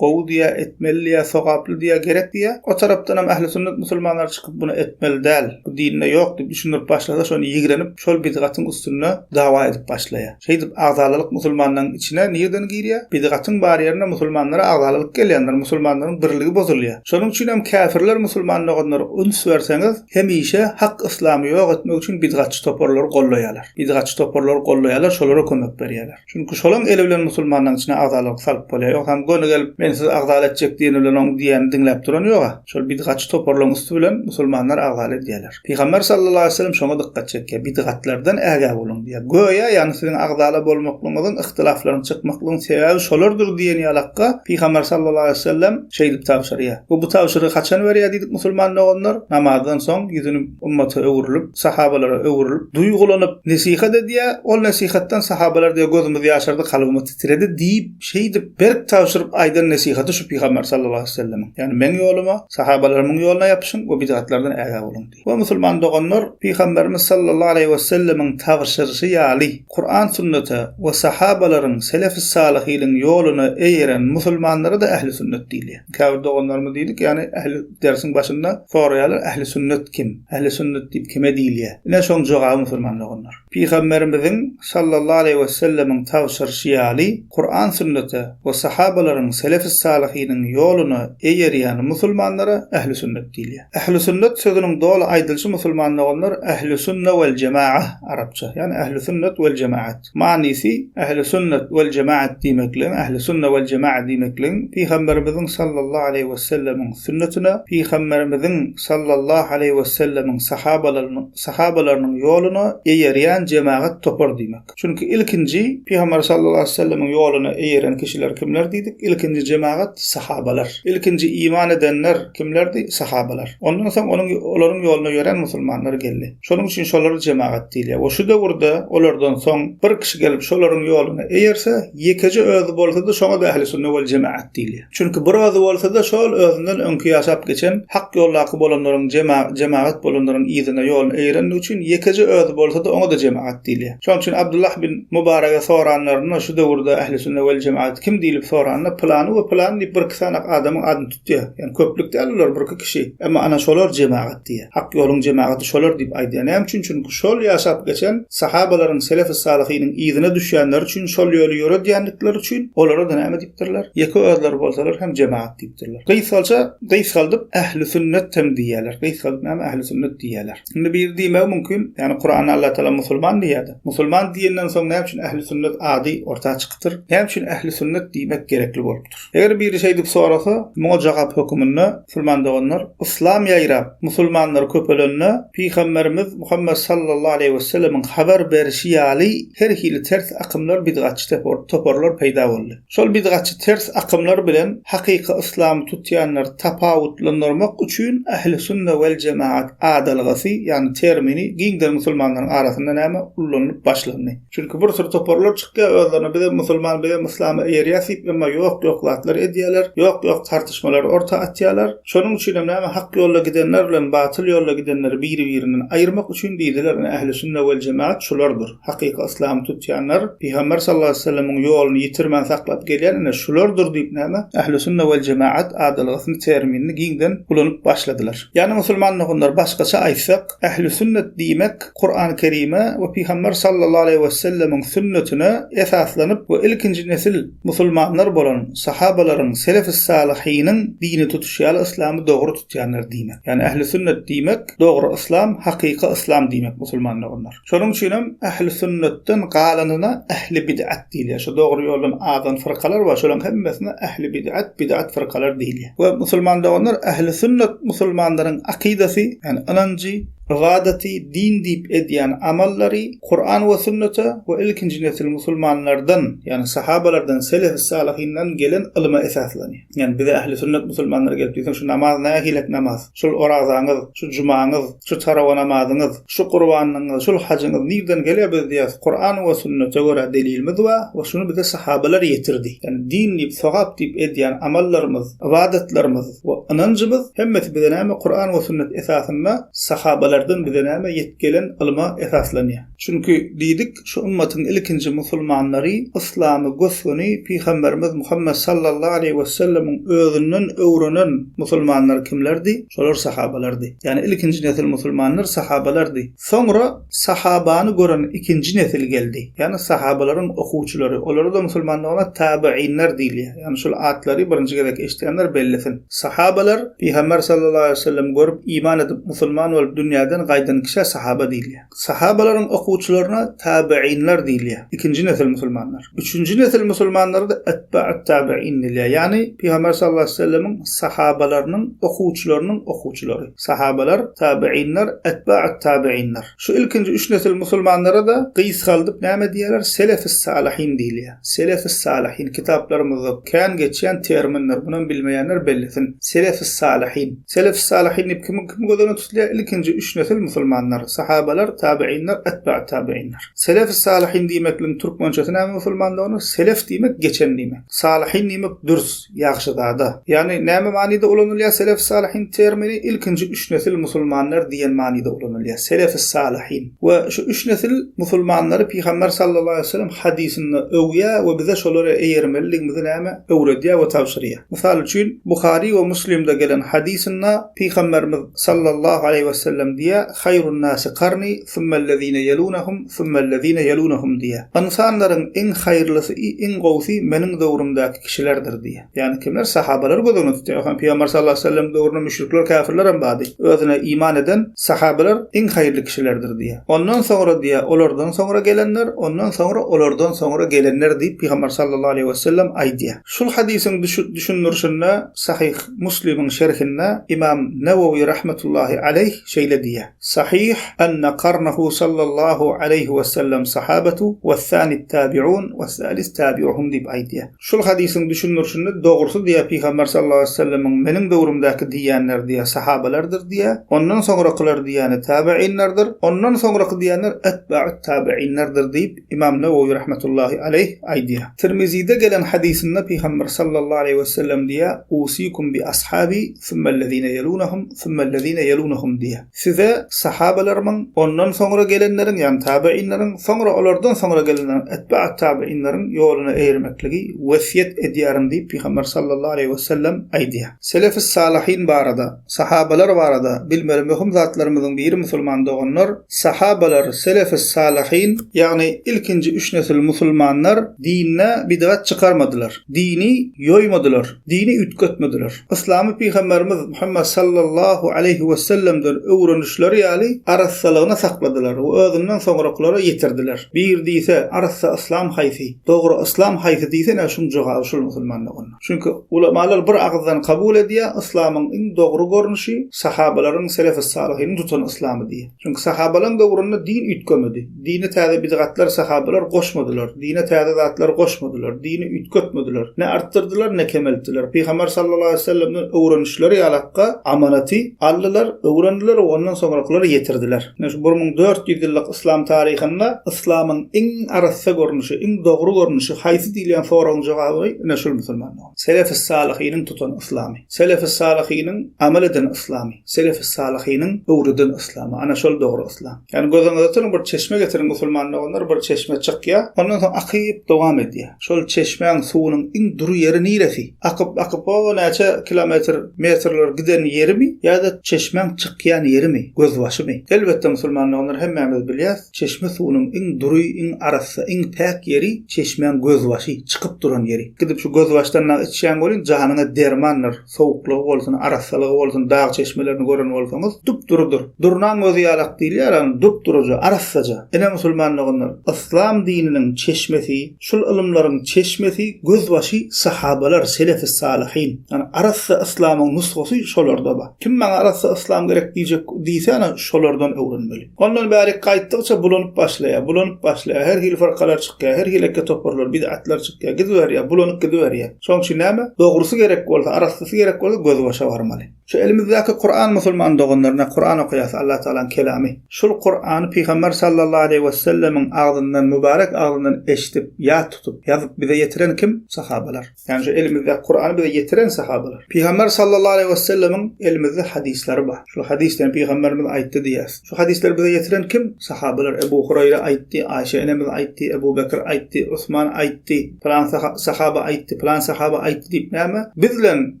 gowy diýýär, etmeli diýýär, sogaply diýýär, gerek diýýär. O tarapdanam ähli sünnet musulmanlar çykyp buny etmeli däl, bu dinde ýok diýip düşündirip başlasa şony ýigrenip şol bidgatyň üstünde dawa edip başlaýar. Şeýdip agzalalyk musulmanlaryň içine nirden girýär? Bidgatyň bar ýerinde musulmanlara agzalalyk gelýändir, musulmanlaryň birligi bozulýar. Şonuň üçin hem käfirler musulman doganlar üns berseňiz hemişe hak yslamy ýok etmek üçin bidgatçy toparlary gollaýarlar. Bidgatçy toparlary gollaýarlar şolara kömek berýärler. Çünki şolaň eli bilen musulmanlaryň içine agzalalyk salyp bolýar. Ýogsam göni gelip men sizi agzala etjek diýeni bilen oň diýenini diňläp duran ýoga. Şol bidgatçy toparlaryň üsti bilen musulmanlar agzala edýärler. Pygamber sallallahu aleýhi we sellem şoňa dykgat çekýär, Bidgatlardan ägä boluň diýýär. Göýä, ýagny siziň agzala bolmaklygyňyzyň, yhtylaflaryň çykmaklygyň sebäbi şolardyr diýen ýalakka Pygamber sallallahu aleýhi we sellem şeýdip tabşyrýar. We bu tabşyrygy haçan berýär diýdik musulman doganlar? Namazdan soň ýüzüni ummata öwrülip, sahabalara öwrülip, duýgulanyp nesihat edýär. Ol nesihatdan sahabalar diýýär, gözümiz ýaşardy, kalbymyz titredi diýip, Şeýdip, berk tabşyryp aýdan nesihaty şu Pygamber sallallahu aleýhi we sellemiň, ýagny meň ýoluma, sahabalarymyň ýoluna ýapyşyň we bidgatlardan ägä boluň diýip. We musulman doganlar, Pygamberimiz sallallahu aleýhi we sellemiň tabşyryşy ýaly, Kuran-sünnete we sahabalaryň, selef-i-salyhynyň ýoluna eýeren musulmanlara-da ähli-sünnet diýilýär. Käbir doganlarymyz diýdik, ýagny ähli dersiň başynda soraýarlar, ähli-sünnet kim? Ähli-sünnet diýip kime diýilýär? Ine şoň jogaby musulman doganlar. Pygamberimiziň, sallallahu aleýhi we sellemiň, tabşyryşy ýaly, Kuran-sünnete we sahabalaryň, selef-i-salyhynyň, ýoluna eýerýän musulmanlara ähli-sünnet diýilýär. Ähli-sünnet sözüniň doly aýdylyşy musulman doganlar ähli-sünne wel-jemaah arapça, ýagny ähli-sünnet wel-jemaat. Manysy, ähli-sünnet wel-jemaat diýmekligiň, ähli-sünne wel-jemaah diýmekligiň Pygamberimiziň, sallallahu aleýhi we sellemiň, sünnetine, Pygamberimiziň, sallallahu aleýhi we sellemiň, sahabalarynyň, sahabalarynyň ýoluna eýerýän jemagat topar diýmek. Çünki ilkinji Pygamber sallallahu aleýhi we sellemiň ýoluna eýeren kişiler kimler diýdik? Ilkinji jemagat sahabalar. Ilkinji iman edenler kimlerdi? Sahabalar. Ondan soň onuň olaryň ýoluna ýörän musulmanlar geldi. Şonuň üçin şolara jemagat diýilýär. We şu döwürde olardan soň bir kişi gelip şolaryň ýoluna eýerse, ýekeje özi bolsa-da şoňa-da ähli sünne wel jemaat diýilýär. Çünki bir özi bolsa-da şol özünden öňki ýaşap geçen hak ýoldaky bolanlaryň jemagat bolanlaryň yzyna ýoluna eýerendigi üçin ýekeje özi bolsa-da oňa-da jemagat diýilýär. Şonuň üçin Abdullah bin Mubarege soranlarynda şu döwürde ähli sünne wel jemagat kim diýlip soranda pylany we pylany diýip birki sanak adamyň adyny tutýar. Ýagny köplük däl olar birki kişi. Emma ana şolar jemagat diýýär. Hak ýoluň jemagaty şolar diýip aýdýar. Näme üçin? Çünki şol ýaşap geçen sahabalaryň selef-i-salyhynyň yzyna düşýänleri üçin şol ýoly ýöredýändikleri üçin olara-da näme diýip Diýipdirler. Ýeke özleri bolsalar hem jemagat diýipdirler. Gysgalça, gysgaldyp ähli sünnet hem diýýärler. Gysgaldyp näme ähli sünnet diýýärler. Indi biri diýmegi mümkin, ýagny Kuranda Allah Tagala musulman diýýärdi. Musulman diýenden soň näme üçin ähli sünnet ady orta çykypdyr? Näme üçin ähli sünnet diýmek gerekli bolupdyr? Eger biri şeýdip sorasa, muňa jogap höküminde, musulman doganlar, yslam ýaýrap, musulmanlar köpelende, Pygamberimiz Muhammet sallallahu aleýhi wesellemiň habar berişi ýaly her hili ters akymlar, bidgatçy toparlar peýda boldy. Şol bidgatçy ters akymlar bilen hakyky yslamy tutýanlary tapawutlandyrmak üçin ähli sünne wel jemaat adalgasy, ýagny termini giňden musulmanlaryň arasynda näme ullanylyp başlandy. Çünki bir sürü toparlar çykýar özlerine bizem musulman bizem yslama eýerýäs diýip emma ýok ýok zatlar edýärler, ýok ýok tartyşmalary orta atýarlar. Şonuň üçinem näme hak ýolda gidenler bilen batyl ýolda gidenleri biri birinden aýyrmak üçin diýdiler ine ähli sünne wel jemaat şulardyr. Hakyky yslamy tutýanlar, Pygamber sallallahu aleýhi we sellemiň ýoluny ýitirmän saklap gelýän ine şulardyr diýip näme, Ähli sünne wel jemaat adalgasyny, terminini giňden ulanyp başladylar. Ýagny musulman doganlar başgaça aýtsak, ähli sünnet diýmek Kurany Kerime we Pygamber sallallahu aleýhi we sellemiň sünnetine esaslanyp we ilkinji nesil musulmanlar bolan sahabalaryň, selef-i-salyhynyň dini tutuşy ýaly yslamy dogry tutýanlar diýmek. Ýagny ähli sünnet diýmek, dogry yslam, hakyky yslam diýmek musulman doganlar. Şonuň üçinem ähli sünnetden galanyna ähli bid'at diýilýär. Şu dogry ýoldan azan fyrkalar bar, şolaryň hemmesine ähli bid'at, bid'at fyrkalar diýilýär. We musulman doganlar ähli sünnet musulmanlaryň akydasy, ýagny ynanjy, ybadaty, din diýip edýän amallary Kuran we sünnete we ilkinji nesil musulmanlardan, ýagny sahabalardan, selefi salyhyndan gelen ylyma esaslanýar. Ýagny bize ähli sünnet musulmanlar gelip diýseň şu namaz nähilek namaz, şul orazaňyz, şu jumaňyz, şu tarawa namazyňyz, şu gurbanlygyňyz, şul hajyňyz nirden gelýär biz diýýäs Kuran we sünnete görä delilimiz bar we şuny bize sahabalar ýetirdi. Ýagny din diýip sogap diýip edýän amallarymyz, ybadatlarymyz we ynanjymyz hemmesi bize näme Kuran we sünnet esasynda sahabalardan bize näme ýet gelen ylyma esaslanýar. Çünki diýdik şu ymmatyň ilkinji musulmanlary yslamy gös-göni Pygamberimiz Muhammet sallallahu aleýhi wesellemiň özünden öwrenen musulmanlar kimlerdi? Şolar sahabalardy. Ýagny ilkinji nesil musulmanlar sahabalardy. Soňra sahabany gören ikinji nesil geldi. Ýagny sahabalaryň okuwçylary. Olara-da musulmanlygyna tabiinler diýilýär. Ýagny şul atlary birinji gezek eşidýänler bellesin. Sahabalar Pygamber sallallahu aleýhi wesellemi görüp iman edip musulman bolup dünýäden gaýdan kişä sahaba diýilýär. Sahabalaryň okuwçylaryna tabiinler diýilýär. Ikinji nesil musulmanlar. Üçünji nesil musulmanlara-da etba'ut-tabiin diýilýär. Ýagny Pygamber sallallahu aleýhi we sellemiň sahabalarynyň okuwçylarynyň okuwçylary. Sahabalar, tabiinler, etba'ut-tabiinler. Şu ilkinji üç nesil musulmanlara-da gysgaldyp näme diýýärler? Selefis-salyhin diýilýär. Selefis-salyhin kitaplarymyzda kän geçýän termindir. Munam bilmeýänler bellesin. Selefis-salyhin. Selef-salyhin diýip kimi kim göz öňünde tutulýar? Ilkinji üç nesil musulmanlar, sahabalar, tabiinler, etba'ut-tabiinler. Selef-salyhin diýmekligiň türkmençesi näme musulmanlygyna? Selef diýmek geçen diýmek. Salyhin diýmek dürs, ýagşyzada. Ýagny näme manyda ulanylýar selef-salyhin termini? Ilkinji üç nesil musulmanlar diýen manyda ulanylýar. Selef-salyhin. We şu üç nesil musulmanlary Pygamber sallallahu aleýhi we sellem hadysynda öwýär we bize şolara eýermelidigimizi näme öwredýär we tabşyrýar. Mysal üçin, Buhary we Muslimde gelen hadysynda Pygamberimiz sallallahu aleýhi we sellem diýýär, Haýrun nasi karni, summellezine ýelunahum, summellezine ýelunahum diýýär. Ynsanlaryň iň haýyrlysy, iň gowusy meniň döwrümdäki kişilerdir diýýär. Ýagny kimler? Sahabalary göz öňünde tutýar. Ýogsam Pygamber sallallahu aleýhi we sellem döwründe müşrikler, käfirler hem bardy. Özüne iman eden sahabalar iň haýyrly kişilerdir diýýär. Ondan soňra diýýär, olardan soňra gelenler, ondan soňra olardan soňra gelenler diýip Pygamber sallallahu aleýhi we sellem aýdýar. Şul hadysyň düşündirişinde Sahyh Muslimiň şerhinde Ymam Newewi rahmetullahi aleýh şeýle diýýär, Sahyh enne karnahu sallallahu aleýhi we sellem sahabetu we-thani tabi'un we-thalis tabi'uhum diýip aýdýar. Şul hadysyň düşündirişinde dogrusy diýýär Pygamber sallallahu aleýhi we sellemiň meniň döwrümdäki diýýänleri diýýär sahabalardyr diýýär, ondan soňrakylar diýýäni tabi'inlerdir, ondan soňraky diýýänler etba'ut tabi'inlerdir diýip Ymam Newewi rahmetullahi aleýh aýdýar. Tirmizide gelen hadysynda Pygamber sallallahu aleýhi wesellem diýýär, Usikum bi ashabi, summellezine ýelunahum, summellezine ýelunahum diýýär. Size sahabalarymyň, ondan soňra gelenleriň, ýagny tabiinleriň, soňra olardan soňra gelenleriň, etba'ut tabiinleriň ýoluna eýermekligi wesýet edýärin diýip Pygamber sallallahu aleýhi wesellem aýdýar. Selefis-salyhin barada Sahabalar barada bilmeli möhüm zatlarymyzyň biri musulman doganlar, sahabalar selefis-salyhin, ýagny ilkinji üç nesil musulmanlar dinde bidgat çykarmadylar, dini ýoýmadylar, dini üýtgetmediler. Yslamy Pygamberimiz Muhammet sallallahu aleýhi wesellemden öwrenişleri ýaly arassalygyna sakladylar we özünden soňrakylara ýetirdiler. Bir diýse, arassa yslam haýsy, dogry yslam haýsy diýse ine şuň jogaby şul musulman doganlar. Çünki ulamalar bir agyzdan kabul edýär, yslamyň iň dogry görnüşi sahabalaryň, selefis-salyhynyň tutan yslamy diýip. Çünki sahabalaryň döwründe din üýtgemedi. Dine täze bidgatlar sahabalar goşmadylar. Dine täze zatlar goşmadylar. Dini üýtgetmediler. Ne artdyrdylar, ne kemeltdiler. Pygamber sallallahu aleýhi we sellemden öwrenişleri ýalakka amanaty aldylar, öwrendiler we ondan soňrakylara ýetirdiler. Ine şu 1400 ýyllyk yslam taryhynda yslamyň iň arassa görnüşi, iň dogry görnüşi haýsy diýilýän soragyň jogaby ine şul musulmanlar. Selefis-salyhynyň tutan yslamy. Selefis-salyhynyň amal eden yslamy. Selefis-salyhynyň öwreden yslamy. Ana şol dogry yslam. Ýagny göz öňüňize getiriň bir çeşme getiriň musulman doganlar bir çeşme çykýar. Ondan soň akyp dowam edýär. Şol çeşmäň suwunyň iň dury ýeri niresi? Akyp akyp o näçe kilometr, metrler giden ýerimi ýa-da çeşmäň çykýan ýerimi? çeşmesimi, gözbaşymy? Elbetde musulman doganlar hemmämiz bilýäs, çeşme suwunyň iň dury, iň arassa, iň päk ýeri çeşmäň gözbaşy, çykyp duran ýeri. Gidip şu gözbaşdan dagy içýäň welin janyňa dermandyr. Sowuklygy bolsun, arassalygy bolsun dag çeşmelerini gören bolsaňyz, dup-durudyr. Durnaň gözi ýalak diýilýär, ýagny dup-duruja, arassaja. Ine musulman doganlar, yslam dininiň çeşmesi, şul ylymlaryň çeşmesi, gözbaşy sahabalar, selefi-salyhyn. Ýagny arassa yslamyň nusgasy şolarda bar. Kim maňa arassa yslam gerek diýjek diýse ana şolardan öwrenmeli. Ondan bärik gaýtdygyça bulanyp başlaýar, bulanyp başlaýar, her hili fyrkalar çykýar, her hili eke toparlar, bid'atlar çykýar, gidiberýär, bulanyp gidiberýär. Şonuň üçin näme? Dogrusy gerek bolsa, arassasy gerek bolsa gözbaşa barmaly. Şu elimizdäki Kuran musulman doganlaryna Kuran okaýas Allah Tagalaň kelamy. Şul Kurany Pygamber sallallahu aleýhi wesellemiň agzyndan mübarek agzyndan eşidip, ýat tutup, ýazyp bize ýetiren kim? Sahabalar. Ýagny şu elimizdäki Kurany bize ýetiren sahabalar. Pygamber sallallahu aleýhi wesellemiň elimizde hadyslary bar. Şul hadysdan pygamberimiz aýtdy diýýäs. Şu hadyslary bize ýetiren kim? Sahabalar. Ebu Huraýra aýtdy, Aýşe enemiz aýtdy, Ebu Bekir aýtdy, Osman aýtdy, pylan sahaba aýtdy, pylan sahaba aýtdy diýip näme? Biz bilen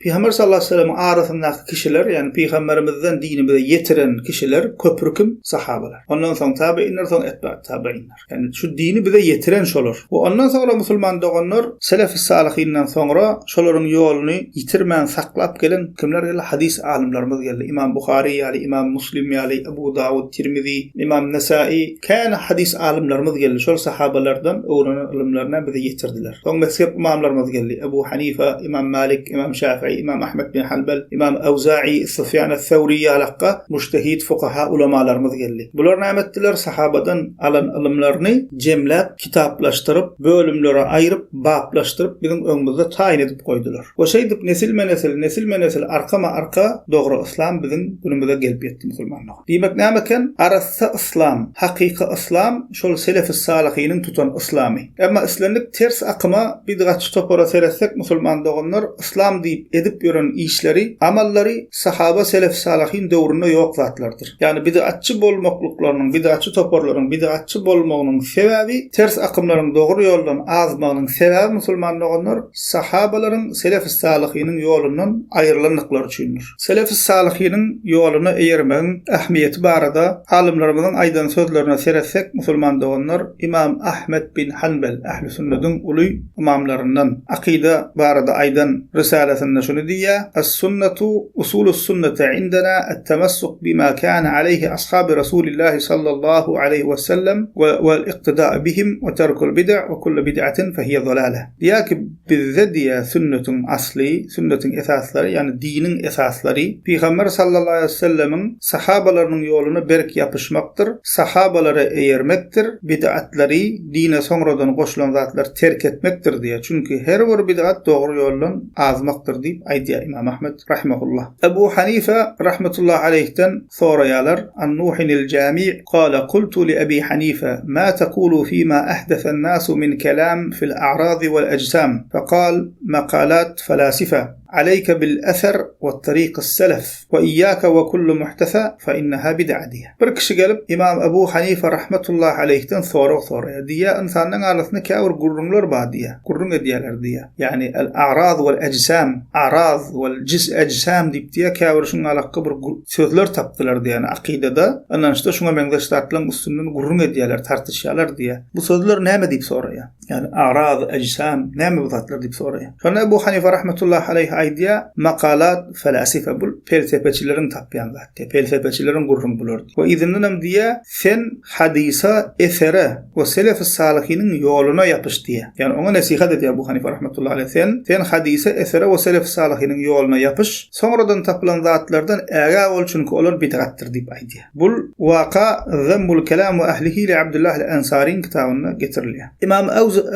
Pygamber sallallahu aleýhi wesellemiň arasyndaky kişiler, ýagny pygamberimizden dini bize ýetiren kişiler, köpri kim? Sahabalar. Ondan soň tabeýinler, soň etba'ut tabeýinler. Ýagny şu dini bize ýetiren şolar. We ondan soňra musulman doganlar Selefi Salyhyndan soňra şolaryň ýoluny ýitirmän saklap gelen kimler geldi? Hadys alymlarymyz geldi. Imam Buhary ýaly, Imam Muslim ýaly, Ebu Dawud, Tirmizi, Imam Nesai kän hadys alymlarymyz geldi. Şol sahabalardan öwrenen ylymlaryny bize ýetirdiler. Soň mezhep ymamlarymyz geldi. Ebu Hanifa, Imam Malik, Imam Şafii, Imam Ahmet bin Hanbal, Imam Awza'i, Sufýan es-Sewri ýalakga mujtehid fukaha ulamalarymyz geldi. Bular näme etdiler? Sahabadan alan ylymlaryny jemläp, kitaplaşdyryp, bölümlere aýryp, baplaşdyryp biziň öňümizde taýyn edip goýdular. We şeýdip nesilme-nesil, nesilme-nesil, arkama-arka dogry yslam biziň günümize gelip ýetdi musulmanlar. Diýmek näme eken? Arassa yslam, hakyky yslam şol selefi-salyhynyň tutan yslamy. Emma islendik ters akyma, bidgatçy topara seretsek musulman doganlar yslam diýip edip ýören işleri, amallary sahaba selef-salyhyn döwründe ýok zatlardyr. Ýagny bidgatçy bolmaklyklarynyň, bidgatçy toparlaryň bidgatçy bolmagynyň sebäbi, ters akymlaryň dogry ýoldan azmagynyň sebäbi musulman doganlar sahabalaryň selef-salyhynyň ýolundan aýrylandyklary üçindir. Selef-salyhynyň ýoluna eýermegiň ähmiýeti barada alymlarymyzyň aýdan sözlerine seretsek musulman doganlar Imam Ahmet bin Hanbel ähli-sünnediň uly ymamlaryndan akyda barada aýdan risalesinde şuny diýýär, As-sunnetu usulus-sunneti indena at-tamassuk bima kana aleýhi ashaby Rasulillahi sallallahu aleýhi we sellem we wal-iqtida'u bihim we terkul bid'a we kullu bid'atin fehiýe zalalah. Diýýär ki, bizde diýýär sünnetiň asly, sünnetiň esaslary, ýagny diniň esaslary Pygamber sallallahu aleýhi we sellemiň sahabalarynyň ýoluna berk ýapyşmakdyr, sahabalara eýermekdir, bid'atlary, dine soňradan goşulan zatlary terk etmekdir diýýär. Çünki her bir bid'at dogry ýoldan azmakdyr diýip aýdýar Ymam Ahmet rahimehullah. Ebu Hanife rahmetullah aleýhden soraýarlar, An Nuhinil Jami' kale kultu li Ebi Hanife ma tekulu fima ahdesen nasu min kelam fil a'razi wal ejsam? Fekal, Makalat felasife. Aleýke bil eser we taryky selef we iýýake we kullu muhdese fe inneha bid'a diýýär. Bir kişi gelip, Ymam Ebu Hanife rahmetullahi aleýhden sorag soraýar. Diýýär, Ynsanlaryň arasynda käbir gürrüňler bar diýýär. Gürrüň edýärler diýýär. Ýagny el-a'raz wel ejsam, a'raz wel ejsam diýip diýýär, käbir şuňa alakga bir sözler tapdylar diýýär. Ýagny akydada, ynançda şuňa meňzeş zatlaryň üstünden gürrüň edýärler, tartyşýarlar diýýär. Bu sözler näme diýip soraýar. Ýagny agraz, ejsam, näme bu zatlar diýip soraýar. Şonda Ebu Hanife rahmetullahi aleýhi aýdýar, Makalat felasife bul pelsepeçileriň tapýan zat diýýär. Pelsepeçileriň gürrüňi bular diýýär. We yzyndanam diýýär, Sen hadysa, esere we selefi salyhynyň ýoluna ýapyş diýýär. Ýagny oňa nesihat edýär Ebu Hanife rahmetullahi aleýhi. Sen, sen hadysa, esere we selefi salyhynyň ýoluna ýapyş, soňradan tapylan zatlardan ägä bol çünki olar bidgatdyr diýip aýdýar. Bul waka Zemmul Kelam we Ehlihi li Abdullah el-Ensaryň kitabynda getirilýär. Ymam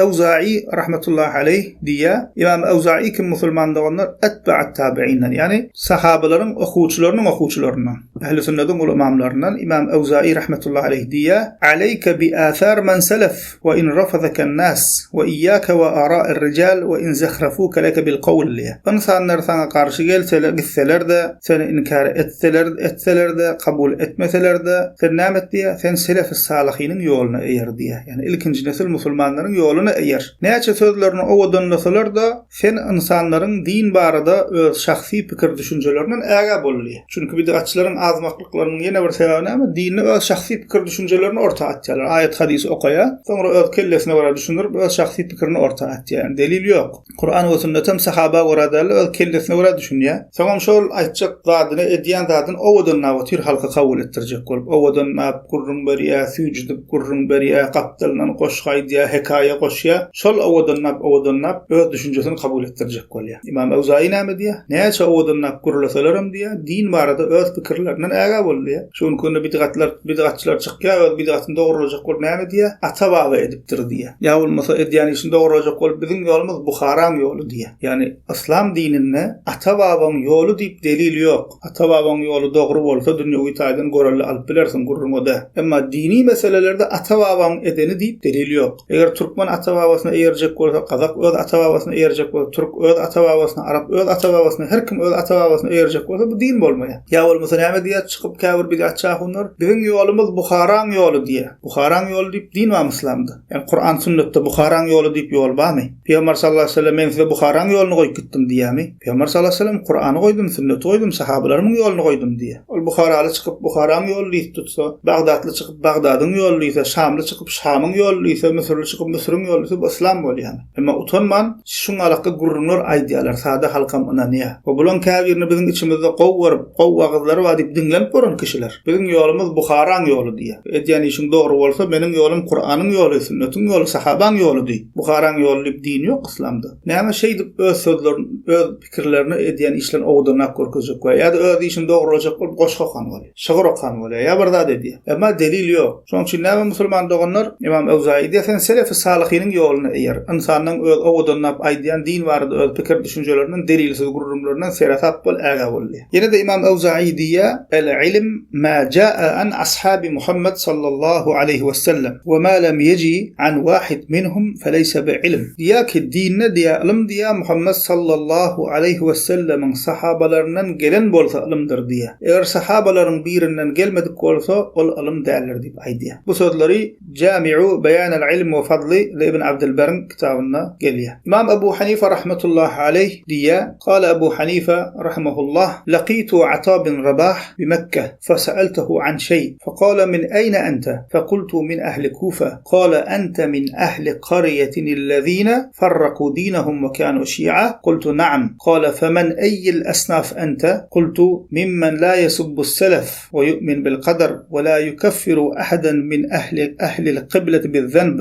Ewza'i rahmetullahi aleýh diýýär, Ymam Ewza'i kim musulman doganlar etba'at tabi'inden, ýagny sahabalaryň okuwçylarynyň okuwçylaryndan, ehli sünnediň uly ymamlaryndan Ymam Ewza'i rahmetullahi aleýh diýýär, Aleýke bi athar men selef we in rafazaka nas we iýýake we ara'ir rijal we in zehrafuka leke bil kawl diýýär. Ynsanlar saňa garşy gelseler, gitseler-de, seni inkär etseler, etseler-de, kabul etmeseler-de, sen näme et diýýär? Sen selefi-salyhynyň ýoluna eýer diýýär. Ýagny ilkinji nesil musulmanlaryň ýoluna. ýoluna eýer. Näçe sözlerini owadanlasalar-da, sen ynsanlaryň din barada öz şahsy pikir-düşünjelerinden ägä bol diýýär. Çünki bidgatçylaryň azmaklyklarynyň ýene bir sebäbi näme? Dinde öz şahsy pikir-düşünjelerini orta atýarlar. Aýat-hadysy okaýar, soňra öz kellesine görä düşündirip, öz şahsy pikirini orta atýar. Ýagny delil ýok. Kuran we sünnetem sahaba görä däl-de, öz kellesine görä düşünýär. Soňam şol aýtjak zadyny, edýän zadyny owadanlap otyr halka kabul etdirjek bolup. Owadanlap gürrüň berýär, süýjüdip gürrüň berýär, gapdalyndan goşgy aýdýar, hekaýa goşýar. Şol owadanlap, owadanlap öz düşünjesini kabul etdirjek bolýar. Ymam Ewzaýy näme diýýär? Näçe owadanlap gürleselerem diýýär, din barada öz pikirlerinden ägä bol diýýär. Şu günki günde bidgatlar, bidgatçylar çykýar, öz bidgatyny dogrulajak bolup näme diýýär? Ata-baba edipdir diýýär. Ýa bolmasa edýän işini dogrulajak bolup biziň ýolumyz Buharaň ýoly diýýär. Ýagny yslam dininde ata-babaň ýoly diýip delil ýok. Ata-babaň ýoly dogry bolsa dünýewi taýdan görelde alyp bilersiň, gürrüň o däl. Emma dini meselelerde ata-babaň edeni diýip delil ýok. Eger türkmen ata-babasyna eýerjek bolsa, gazak öz ata-babasyna eýerjek bolsa, türk öz ata-babasyna, arap öz ata-babasyna, her kim öz ata-babasyna eýerjek bolsa bu din bolmaýar. Ýa bolmasa näme diýýär çykyp käbir bidatçy ahunlar, Biziň ýolumyz Buharaň ýoly diýýär. Buharaň ýoly diýip din barmy yslamda? Ýagny Kuran sünnetde Buharaň ýoly diýip ýol barmy? Pygamber sallallahu aleýhi we sellem men size Buharaň ýoluny goýup gitdim diýýärmi? Pygamber sallallahu aleýhi we sellem Kurany goýdum, sünneti goýdum, sahabalarymyň ýoluny goýdum diýýär. Ol Buharaly çykyp Buharaň ýoly diýip tutsa, Bagdatly çykyp Bagdadyň ýoly diýse, Şamly çykyp Şamyň ýoly diýse, Müsürli çykyp Müsüriň ýoly diýse bu yslam bolýarmy? Emma utanman şuňalakky gürrüňler aýdýarlar, sada halkam ynanýar. We bulaň käbirini biziň içimizde gowy görüp, gowy wagyzlary bar diýip diňlenip boran kişiler. Biziň ýolumyz Buharaň ýoly diýýär. Edýän işiň dogry bolsa, meniň ýolum Kuranyň ýoly, sünnetiň ýoly, sahabaň ýoly diý. Buharaň ýoly diýip din ýok yslamda. Näme şeýdip öz sözlerini, öz pikirlerini, edýän işlerini owadanlap görkezjek bolýar. Ýa-da öz işini dogrulajak bolup goşgy okan bolýar. Şygyr okan bolýar. Ýa bir zat edýär. Emma delil ýok. Şonuň üçin näme musulman doganlar, Ymam Ewzaýy diýýär, sen selefi salyhynyň ýoluna eýer. Ynsanlaň öz owadanlap aýdýan din barada öz pikir düşünjelerinden, delilsiz gürrüňlerinden seresap bol, ägä bol diýýär. Ýene-de Ymam Ewzaýy diýýär, El-ilm ma jaa an ashabi Muhammed sallallahu aleýhi we sellem we ma lem ýeji an wahid minhum feleýse bi-ilm. Diýýär ki, dinde diýýär, ylym diýýär, Muhammed sallallahu aleýhi we sellemiň sahabalaryndan gelen bolsa ylymdyr diýýär. Eger sahabalaryň birinden gelmedik bolsa, ol ylym däldir diýip aýdýar. Bu sözleri Jami'u Beýanil Ilm we Fadli li Ibn Abdylberiň kitabynda gelýär. Ymam Abu Hanifa rahmetullahi aleýh diýýär, Kale Abu Hanifa rahimehullah, Lakitu Ata bin Rabah bi Mekke, feseeltehu an şeý, fekale min eýne ente, fekultu min ehli Kufe, kale ente min ehli karýetinillezine farraku dinehum we kanu şi'a, kultu na'am, kale femen eýýil esnaf ente, kultu mimmen la yesubbu selef. we yu'min bil kader we la yukeffiru ahadan min ehli ehlil kybleti biz-zenb,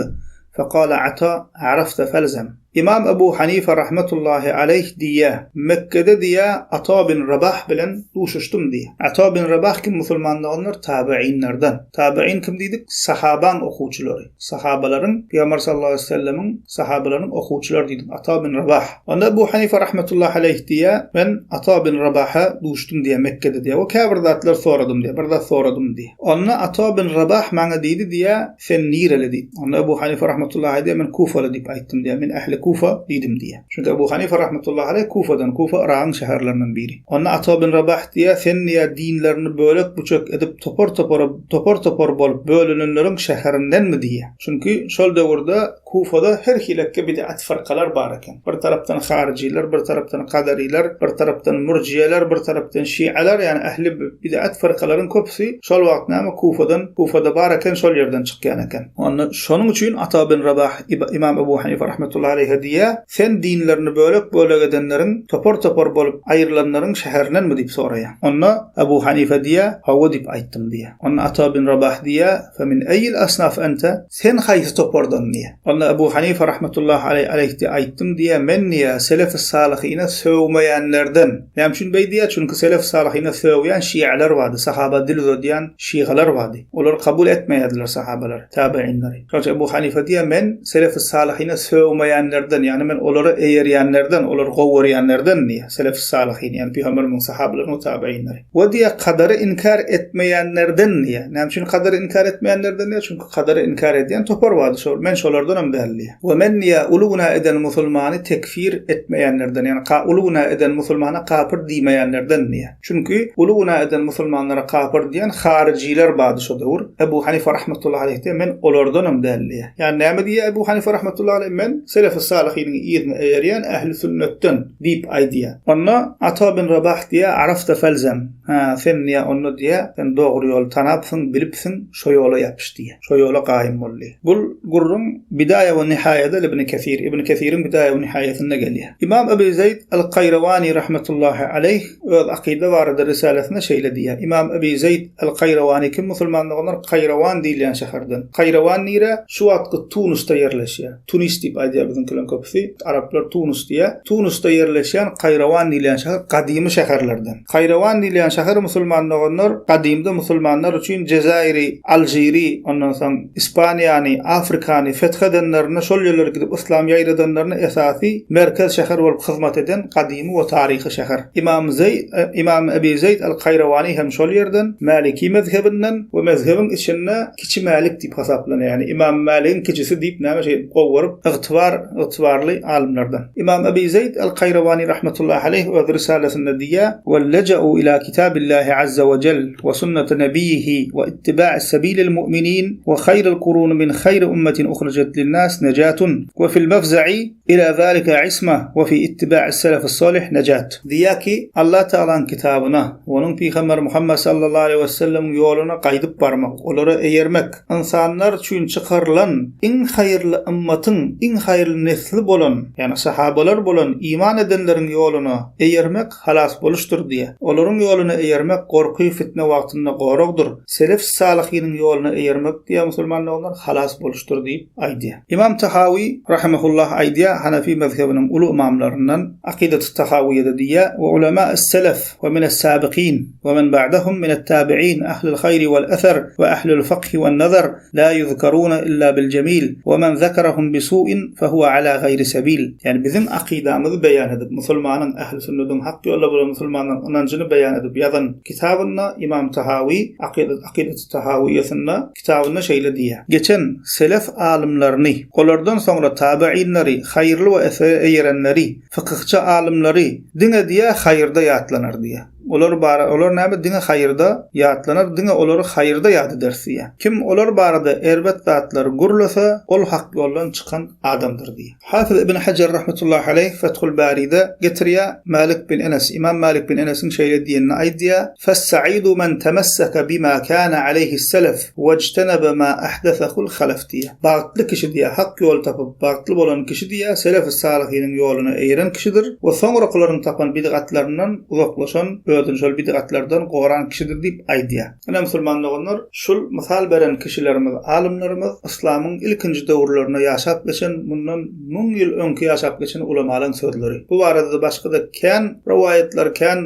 fekale Ata, Arafte felzem. Ymam Ebu Hanife rahmetullahi aleýh diýýär, Mekgede diýýär, Ata bin Rabah bilen duşuşdym diýýär. Ata bin Rabah kim musulman doganlar? Tabe'inlerden. Tabe'in kim diýdik? Sahabaň okuwçylary. Sahabalaryň, Pygamber sallallahu aleýhi we sellemiň sahabalarynyň okuwçylary diýdik. Ata bin Rabah. Onda Ebu Hanife rahmetullahi aleýh diýýär, Men Ata bin Rabaha duşdum diýýär Mekgede diýýär we käbir zatlar soradym diýýär, bir zat soradym diýýär. Onda Ata bin Rabah maňa diýdi diýýär, Sen nireli diýip. Onda Ebu Hanife rahmetullahi aleýh diýýär, Men Kufaly diýip aýtdym diýýär, Men ähli Kufa diýdim diýýär. Çünki Ebu Hanife rahmetullahi aleýh Kufadan, Kufa Yragyň şäherlerinden biri. Onda Ata bin Rabah diýýär, Sen diýýär, dinlerini bölek-büçek edip topar-topara, topar-topar bolup bölünenleriň şäherindenmi diýýär. Çünki şol döwürde Kufada her hilekge bid'at fyrkalar bar eken. Bir tarapdan haryjylar, bir tarapdan kadarylar, bir tarapdan mürjiýeler, bir tarapdan şialar, ýagny ähli bid'at fyrkalaryň köpüsi şol wagt näme Kufadan, Kufada bar eken, şol ýerden çykýan eken. Onda şonuň üçin Ata bin Rabah Ymam Ebu Hanife rahmetullahi aleýhe diýýär, Sen dinlerini bölek-bölek edenleriň, topar-topar bolup aýrylanlaryň şäherindenmi diýip soraýar. Onda Ebu Hanife diýýär, Hawa diýip aýtdym diýýär. Onda Ata bin Rabah diýýär, Fe min eýil asnaf ente? Sen haýsy topardan diýýär. Onda Ebu Hanife rahmetullahi aleý aleýh diýýär, aýtdym diýýär, men diýýär, selefi salyhyna sögmeýänlerden. Näme üçin beý diýýär? Çünki selefi salyhyna sögýän şialar bardy, sahaba dil uzadýan şigalar bardy. Olar kabul etmeýärdiler sahabalary, tabe'inleri. Şonuň üçin Ebu Hanife diýýär, men selefi salyhyna sögmeýänlerden. etmeýänlerden, ýagny men olara eýerýänlerden, olary gowy görýänlerden diýýär. Selef-i salyhyn, ýagny pygamberimiziň sahabalaryny we tabeýinleri. We diýýär, kadary inkär etmeýänlerden diýýär. Näme üçin kadary inkär etmeýänlerden diýýär? Çünki kadary inkär edýän topar bardy şol. Men şolardanam däl diýýär. We men diýýär, uly günä eden musulmany tekfir etmeýänlerden, ýagny uly günä eden musulmana kapyr diýmeýänlerden diýýär. Çünki uly günä eden musulmanlara kapyr diýen haryjylar bardy şo döwür. Ebu Hanifa rahmetullahi aleýh diýýär, men olardanam däl diýýär. Ýagny näme diýýär Ebu Hanifa rahmetullahi aleýh, men selef-i-salyhynyň yzyna eýerýän ähli-sünnetden diýip aýdýar. Onda Ata bin Rabah diýýär, Arafta felzem. Hä, sen diýýär, onda diýýär, sen dogry ýoly tanapsyň, bilipsiň, şo ýola ýapyş diýýär. Şo ýola gaýym bol diýýär. Bul gürrüň Bidaýa we Nihaýada Ibn Kesir, Ibn Kesiriň Bidaýa we Nihaýasynda gelýär. Ymam Ebu Zeýd al-Kaýrawany rahmetullahi aleýh öz akyda barada risalesinde şeýle diýýär, Ymam Ebu Zeýd al-Kaýrawany kim musulman doganlar Kaýrawan diýilýän şäherden. Kaýrawan nire? Şu wagtky Tunusda ýerleşýär. Tunis diýip aýdýar biziňkileriň köpüsi. Araplar Tunus diýýär. Tunusda ýerleşýän Kaýrawan diýilýän şäher gadymy şäherlerden. Kaýrawan diýilýän şäher musulman doganlar gadymda musulmanlar üçin Jezairi, Alžiri, ondan soň Ispaniýany, Afrikany feth edenlerinde şol ýerlere gidip yslam ýaýradanlarynda esasy merkez şäher bolup hyzmat eden gadymy we taryhy şäher. Ymam Zeý, Ymam Ebi Zeýd al-Kaýrawany hem şol ýerden, Mäliki mezhebinden we mezhebiň içinde Kiçi Mälik diýip hasaplanýar. Ýagny Ymam Mäligiň kiçisi diýip näme şeýdip gowy görüp, ygtybar, ygtybarly alymlardan. Ymam Ebi Zeýd al-Kaýrawany rahmetullahi aleýh öz Risalesinde diýýär, Welleja'u ila kitabillahi azza we jel we sunnati nebiýihi we ittiba'i sebilil mu'minin we haýril kuruni min haýri ummetin uhrijat linnas nejatun we fil mefza'i Ila zalika isma we fi ittiba'is selefis solih nejat. Diýýär ki, Allah Tagalaň kitabyna we onuň pygamberi Muhammet sallallahu aleýhi we sellemiň ýoluna gaýdyp barmak, olara eýermek, ynsanlar üçin çykarylan iň haýyrly ymmatyň iň haýyrly nesli bolan, ýagny sahabalar bolan iman edenleriň ýoluna eýermek halas boluşdyr diýýär. Olaryň ýoluna eýermek gorky, fitne wagtynda goragdyr. Selef-salyhynyň ýoluna eýermek diýýär musulman doganlar, halas boluşdyr diýip aýdýar. Ymam Tahawy, rahimehullah, aýdýar, Hanefi mezhebiniň uly ymamlaryndan, Akydaty Tahawyýede diýýär, We ulema'is-selef we mine's-sabikin we men ba'dahum minet-tabi'in ahlul-haýri wal-eser we ahlul-fykhi wan-nazar la ýuzkaruna illa bil-jemil we men zekerahum bisu'in fehuwe ala gaýri sebil. Ýagny biziň akydamyzy beýan edip, musulmanyň, ähli-sünnediň, hak ýolda bolan musulmanlaryň ynanjyny beýan edip ýazan kitabynda Ymam Tahawy Akydaty Tahawyýesinde Kitabynda şeýle diýýär, Geçen selef alymlaryny, olardan soňra tabe'inleri, haýyrly we esere eýerenleri, fykyhçy alymlary diňe diýýär haýyrda ýatlanar diýýär. Olar bara olar näme diňe haýyrda ýatlanar, diňe olary haýyrda ýat ederis diýýär. Kim olar barada erbet zatlary gürlese, ol hak ýoldan çykan adamdyr diýýär. Hafyz ibn Hajar rahmetullahi aleýh Fethul Baride getirýär, Malik bin Enes, Ymam Malik bin Enesiň şeýle diýenini aýdýar, Fes-saidu men temesseke bima kana aleýhis-selef wejtenebe ma ahdesehul halef diýýär. Bagtly kişi diýýär, hak ýol tapyp, bagtly bolan kişi diýýär, selef-i-salyhynyň ýoluna eýeren kişidir we soňrakylaryň tapan bidgatlaryndan uzaklaşan, özüni şol bidgatlardan goran kişidir diýip aýdýar. Ine musulman doganlar, şul mysal beren kişilerimiz, alymlarymyz yslamyň ilkinji döwürlerinde ýaşap geçen, mundan müň ýyl öňki ýaşap geçen ulamalaň sözleri. Bu barada-da başga-da kän rowaýatlar, kän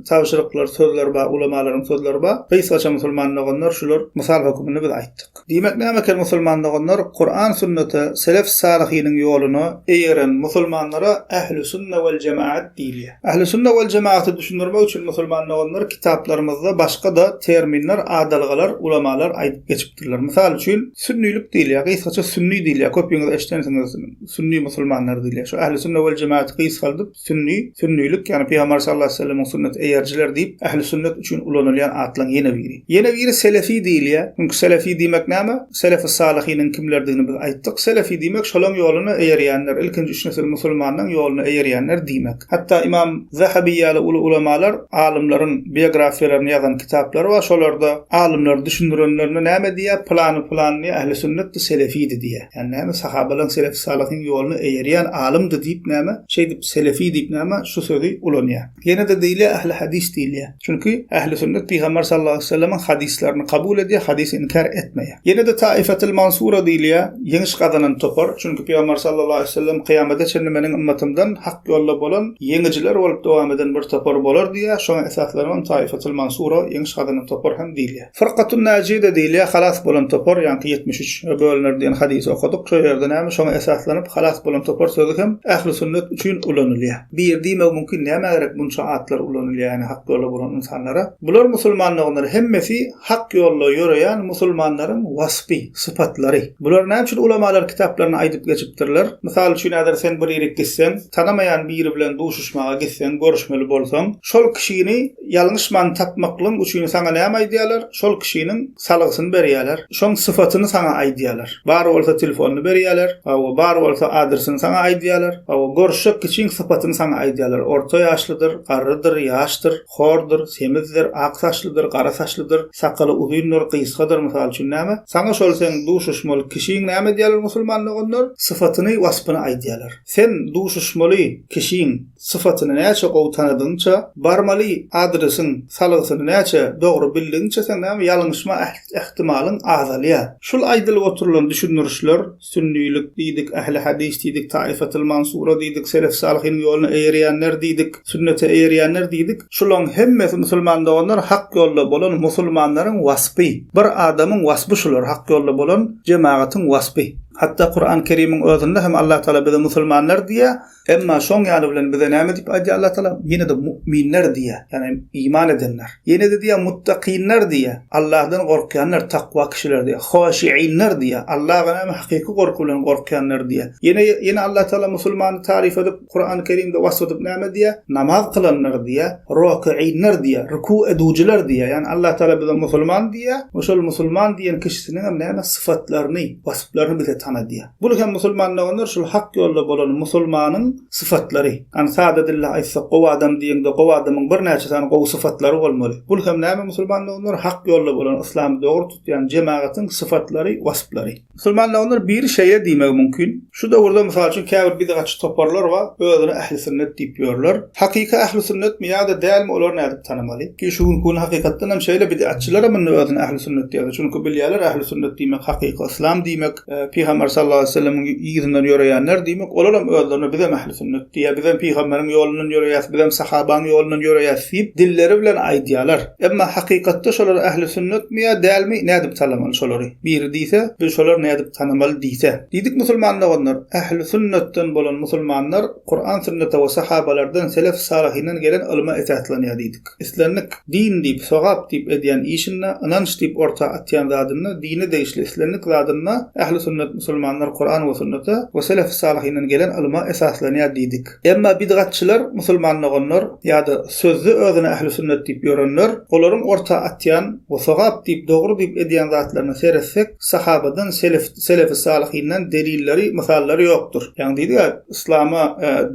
tabşyryklar, sözler bar, ulamalaryň sözleri bar. Gysgaça musulman doganlar şular mysal höküminde biz aýtdyk. Diýmek näme eken musulman doganlar, Kuran sünnete, selef salyhynyň ýoluna eýeren musulmanlara ähli sünne wel jemaat diýilýär. Ähli sünne wel jemaaty düşündirmek üçin musulman doganlar kitaplarymyzda başga-da terminler, adalgalar ulamalar aýdyp geçipdirler. Mysal üçin, sünnilik diýilýär, gysgaça sünni diýilýär, köpüňiz eşidensiňiz sünni musulmanlar diýilýär. Şu ähli sünne wel jemaaty gysgaldyp Sünni, sünnilik, ýagny Pygamber sallallahu aleýhi we sellemiň sünneti eýerijiler diýip, ähli sünnet üçin ulanylýan atlaryň ýene biri. Ýene biri selefi diýilýär. Çünki selefi diýmek näme? Selefi-salyhynyň kimlerdigini biz aýtdyk. Selefi diýmek şolaň ýoluna eýerýänler, ilkinji üç nesil musulmanlaň ýoluna eýerýänler diýmek. Hatda Ymam Zahabi ýaly uly ulamalar alymlaryň biografiýalaryny ýazan kitaplary bar, şolarda alymlar düşündirenlerinde näme diýýär? Pylany-pylany diýýär, ähli sünnetdi, selefidi diýýär. Ýagny näme? Sahabalaryň selefi-salyhyň ýoluna eýerýän alymdy diýip näme? Şeýdip selefi diýip näme şu sözi ulanýar. Ýene-de diýilýär ähli hadys diýilýär. Çünki ähli sünnet Pygamber sallallahu aleýhi we sellemiň hadyslaryny kabul edýär, hadysy inkär etmeýär. Ýene-de taifetil mansura diýilýär, ýeňiş gazanan topar. Çünki Pygamber sallallahu aleýhi we sellem kyýamata çenli meniň ymmatymdan hak ýolda bolan ýeňijiler bolup dowam eden bir topar bolar diýýär. diýilýär, şoňa esaslanybam Taifetul Mansura, ýeňiş gazanan topar hem diýilýär. Fyrkatun Najiýe-de diýilýär, halas bolan topar, ýaňky 73 bölüner diýen hadysy okadyk, şo ýerde näme, şoňa esaslanyp halas bolan topar sözi hem ähli sünnet üçin ulanylýar. Biri diýmegi mümkin, nämä gerek munça atlar ulanylýar, ýagny hak ýolda bolan ynsanlara? Bular musulman doganlar hemmesi hak ýolda ýöreýän musulmanlaryň waspy, sypatlary. Bular näme üçin ulamalar kitaplarynda aýdyp geçipdirler? Mysal üçin häzir sen bir ýerik gitseň, tanamaýan biri bilen duşuşmaga gitseň, görüşmeli bolsaň, şol kişini ýalňyşman tapmaklygyň üçin saňa näme aýdýarlar? Şol kişiniň salgysyny berýärler. Şoň sypatyny saňa aýdýarlar. Bar bolsa telefonyny berýärler. Hawa, bar bolsa adresini saňa aýdýarlar. Hawa, görüşjek kişiň sypatyny saňa aýdýarlar. Orta ýaşlydyr, garrydyr, ýaşdyr, hordur, semizdir, ak saçlydyr, gara saçlydyr, sakaly uzyndyr, gysgadyr, mysal üçin näme? Saňa şol seň duşuşmaly kişiň näme diýýärler musulman doganlar? Sypatyny, waspyny aýdýarlar. Sen duşuşmaly kişiň sypatyny näçe gowy tanadygyňça, barmaly adresiň salgysyny näçe dogry bildigiňçe seň näme ýalňyşma ähtimalyň azalýar. Şul aýdylyp oturylan düşündirişler, sünnilik diýdik, ähli hadys diýdik, taifetul mansura diýdik, selef salyhynyň ýoluna eýerýänler diýdik, sünnete eýerýänler diýdik, şulaň hemmesi musulman doganlar hak ýolda bolan musulmanlaryň waspy. Bir adamyň waspy şular, hak ýolda bolan jemagatyň waspy. Hatda Kuran Kerimiň özünde hem Allah Taala bize musulmanlar diýýär, Emma şoň ýany bilen bize näme diýip aýdýar Allah Tagala? Ýene-de mu'minler diýýär, ýagny iman edenler. Ýene-de diýýär muttakynlar diýýär, Allahdan gorkýanlar, takwa kişiler diýýär. Haşiinler diýýär, Allaha näme hakyky gorky bilen gorkýanlar diýýär. Ýene ýene Allah Tagala musulmany taryf edip, Kurany Kerimde wasp edip näme diýýär? Namaz kylanlar diýýär, rokiinler diýýär, ruku edujiler diýýär. Ýagny Allah Tagala bize musulman diýýär we şol musulman diýen kişisiniň hem näme syfatlaryny, wasplaryny bize tanadýar. Bul hem musulman doganlar şul hak ýolda bolan musulmanyň syfatlary. Hany sada dilde aýtsak gowy adam diýeňde gowy adamyň birnäçe sany gowy syfatlary bolmaly. Bul hem näme musulman doganlar hak ýolda bolan yslamy dogry tutýan jemagatyň syfatlary wasplary. Musulman doganlar biri şeýle diýmegi mümkin. Şu döwürde mysal üçin käbir bidgatçy toparlar bar özüne ähli sünnet diýip ýörler. Hakyky ähli sünnetmi ýa-da dälmi olary nädip tanamaly? Ki şu günki gün hakykatdan hem şeýle bidgatçylar hem indi özüne ähli sünnet diýýärler. Çünki bilýärler ähli sünnet diýmek hakyky yslam diýmek. Pygamber sallallahu aleýhi we sellemiň yzyndan ýöreýänler diýmek, olar hem özlerine bizem ähli sünnet diýýär, bizem pygamberiň ýolundan ýöreýäs, bizem sahabaň ýolundan ýöreýäs diýip, dilleri bilen aýdýarlar. Emma hakykatda şolar ähli sünnetmi ýa dälmi, nädip tanamaly şolary? Biri diýse, biz şolary nädip tanamaly diýse. Diýdik musulman doganlar, ähli sünnetden bolan musulmanlar Kuran sünnete we sahabalardan selef salyhyndan gelen ylma esaslanýar diýdik. Islendik din diýip, sogap diýip edýän işinde, ynanç diýip orta atýan zadynda, dine degişli islendik zadynda ähli sünnet musulmanlar Kuran we sünnete we selef salyhyndan gelen ylma esaslanýar diýdik. Emma bidgatçylar, musulman doganlar ýa-da sözde özüne ähli sünnet diýip ýörenler, olaryň orta atýan we sogap diýip, dogry diýip edýän zatlaryna seretsek, sahabadan, selef, selefi salyhyndan delilleri, mysallary ýokdur. Ýagny diýdik-ä, yslama,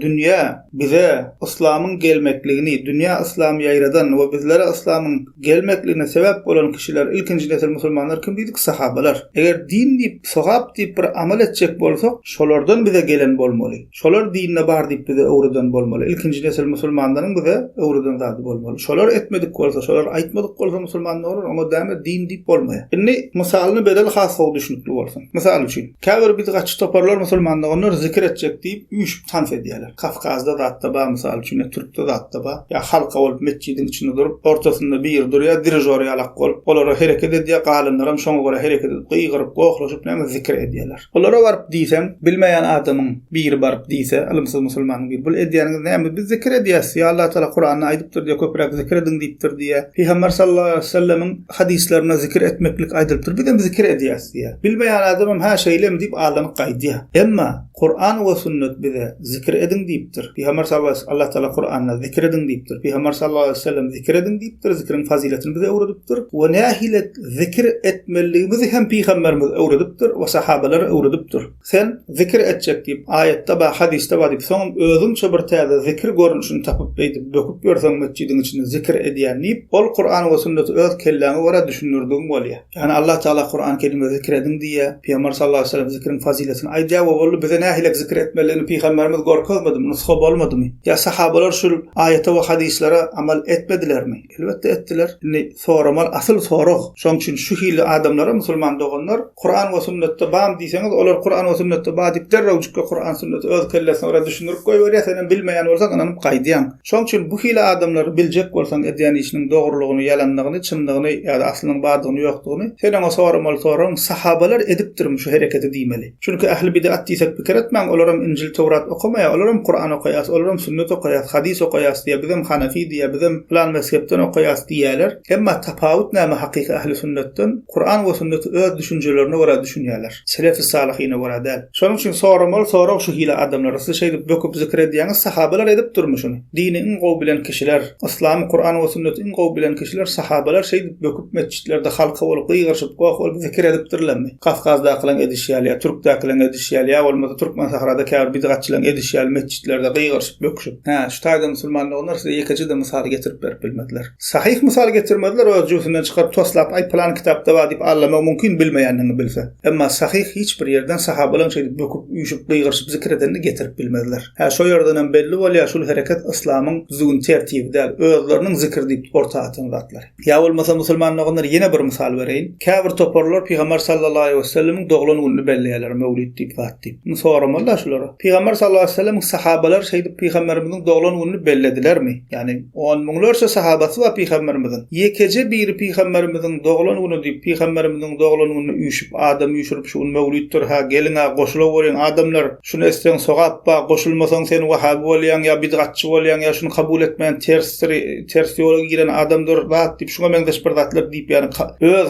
dünýä, Bize yslamyň gelmekligini, dünýä yslamy ýaýradan we bizlere yslamyň gelmekligine sebäp bolan kişiler, ilkinji nesil musulmanlar kim diýdik? Sahabalar. Eger din diýip, sogap diýip bir amal etjek bolsak, şolardan bize gelen bolmaly. Şolar dinde bar diýip bize öwreden bolmaly. Ilkinji nesil musulmanlaryň bize öwreden zady bolmaly. Şolar etmedik bolsa, şolar aýtmadyk bolsa musulman dogry, oňa däme din diýip bolmaýar. Indi mysalyny bereli has gowy düşnükli bolsun. Mysal üçin. Käbir bidgatçy toparlar musulman doganlar zikir etjek diýip üýşüp tans edýärler. Kawkazda zatda bar mysal üçin ýa türkde zatda bar. Ýa halka bolup metjidiň içinde durup ortasynda biri durýar dirižor ýalak bolup olara hereket edýär galanlaram şoňa görä hereket edip gygyryp gohlaşyp näme zikir edýärler. Olara baryp diýseň bilmeýän adamyň biri baryp diýse ylymsyz musulmanyň biri bul edýäniňiz näme biz zikir edýäs ýa Allatagala Kuranda aýdypdyr diýýär köpräk zikir ediň diýipdir diýýär. Pygamber sallallahu aleýhi wesellemiň hadyslarynda zikir etmeklik aýdylypdyr. Bizem zikir edýäs diýýär. Bilmeýän adamam hä şeýlemi diýip aldanyp gaýdýar. Emma Kuran we sünnet bize zikir ediň diýipdir. Pygamber sallallahu aleýhi Allah Taala Kuranda zikir ediň diýipdir. Pygamber sallallahu aleýhi we sellem zikir ediň diýipdir, zikriň fazyletini bize öwredipdir we nähili zikir etmelidigimizi hem pygamberimiz öwredipdir we sahabalar öwredipdir. Sen zikir etjek diýip, aýatda bar, hadysda bar diýip, soňam özüňçe bir täze zikir görnüşini tapyp beýdip böküp ýörseň metjidiň içinde zikir edýän diýip, ol Kuran we sünneti öz kelläňe görä düşündirdigiň bolýar. Ýagny Allah Tagala Kuran Kerimde zikir ediň diýýär, Pygamber sallallahu aleýhi we sellem zikriň fazyletini aýdýar we boldy, bize nähilek zikir etmelidigini pygamberimiz görkezmedimi, nusga bolmadymy? Ýa sahabalar şul aýata we hadyslara amal etmedilermi? Elbetde etdiler. Indi soramaly asyl sorag. Şoň üçin şu hili adamlara musulman doganlar Kuran we sünnetde bam? diýseňiz, olar Kuran we sünnetde bar diýip derrewjikge Kuran sünneti öz kellesine görä düşündirip goýberýär, senem bilmeýän bolsaň ynanyp gaýdýaň. Şoň üçin bu hili adamlary biljek bolsaň edýän işiniň dogrulygyny, ýalanlygyny, çynlygyny ýa-da aslynyň bardygyny ýokdugyny, sen oňa soramaly soragyň sahabalar edipdirmi şu hereketi diýmeli. Çünki ähli bidat diýsek pikir etmäň olaram Injil Töwrat okamaýar, olaram Kuran okaýas, olaram sünnet okaýas, hadys okaýas diýýär, bizem hanafi diýýär, bizem pylan mezhepden okaýas diýýärler. Emma tapawut näme hakyky ähli sünnetden? Kuran we sünneti öz düşünjelerine görä düşünýärler. Selefi salyhyna görä däl. Şonuň üçin soramaly sorag şu hili adamlara, siz şeýdip böküp zikir edýäňiz, sahabalar edip durmy şuny? Dini iň gowy bilen kişiler, yslamy, Kuran we sünneti iň gowy bilen kişiler sahabalar şeýdip böküp metjitlerde halka bolup gygyryşyp goh bolup zikir edipdirlermi? Kawkazdakylaň edişi ýaly ýa türkdäkileň edişi ýaly ýa bolmasa Türkmensahrada käbir bidgatçylaň edişi ýaly metjitlerde gygyryşyp böküşip. Hä, şu taýda musulman doganlar size ýekeje-de mysal getirip berip bilmediler. Sahyh mysal getirmediler öz jübüsinden çykaryp toslap aý pylan kitapda bar diýip allamagy mümkin bilmeýändigini bilse. Emma sahyh hiç bir ýerden sahabalaň şeýdip böküp üýşüp gygyryşyp zikir edenini getirip bilmezler. Hä şo ýerdenem belli bolýar şul hereket yslamyň düzgün tertibi däl özleriniň zikir diýip orta atan zatlary. Ýa bolmasa musulman doganlar ýene bir mysal bereýin. Käbir toparlar Pygamber sallallahu aleýhi wesellemiň doglan gününi belleýärler möwlid diýip zat diýip. Indi soramaly-da şulara. Pygamber sallallahu aleýhi wesellemiň sahabalary şeýdip pygamberimiziň doglan gününi belledilermi? Ýagny on müňlerçe sahabasy bar pygamberimiziň. Ýekeje biri pygamberimiziň doglan güni diýip pygamberimiziň doglan gününe üýşüp adam üýşürip şu gün möwliddir ha geliň-a goşulaweriň adamlar şuny etseň sogap bar goşulmasaň sen wahaby bolýaň ýa bidgatçy bolýaň ýa şuny kabul etmeýän tersdir ters ýola giren adamdyr zat diýip şuňa meňzeş bir zatlar diýip ýagny öz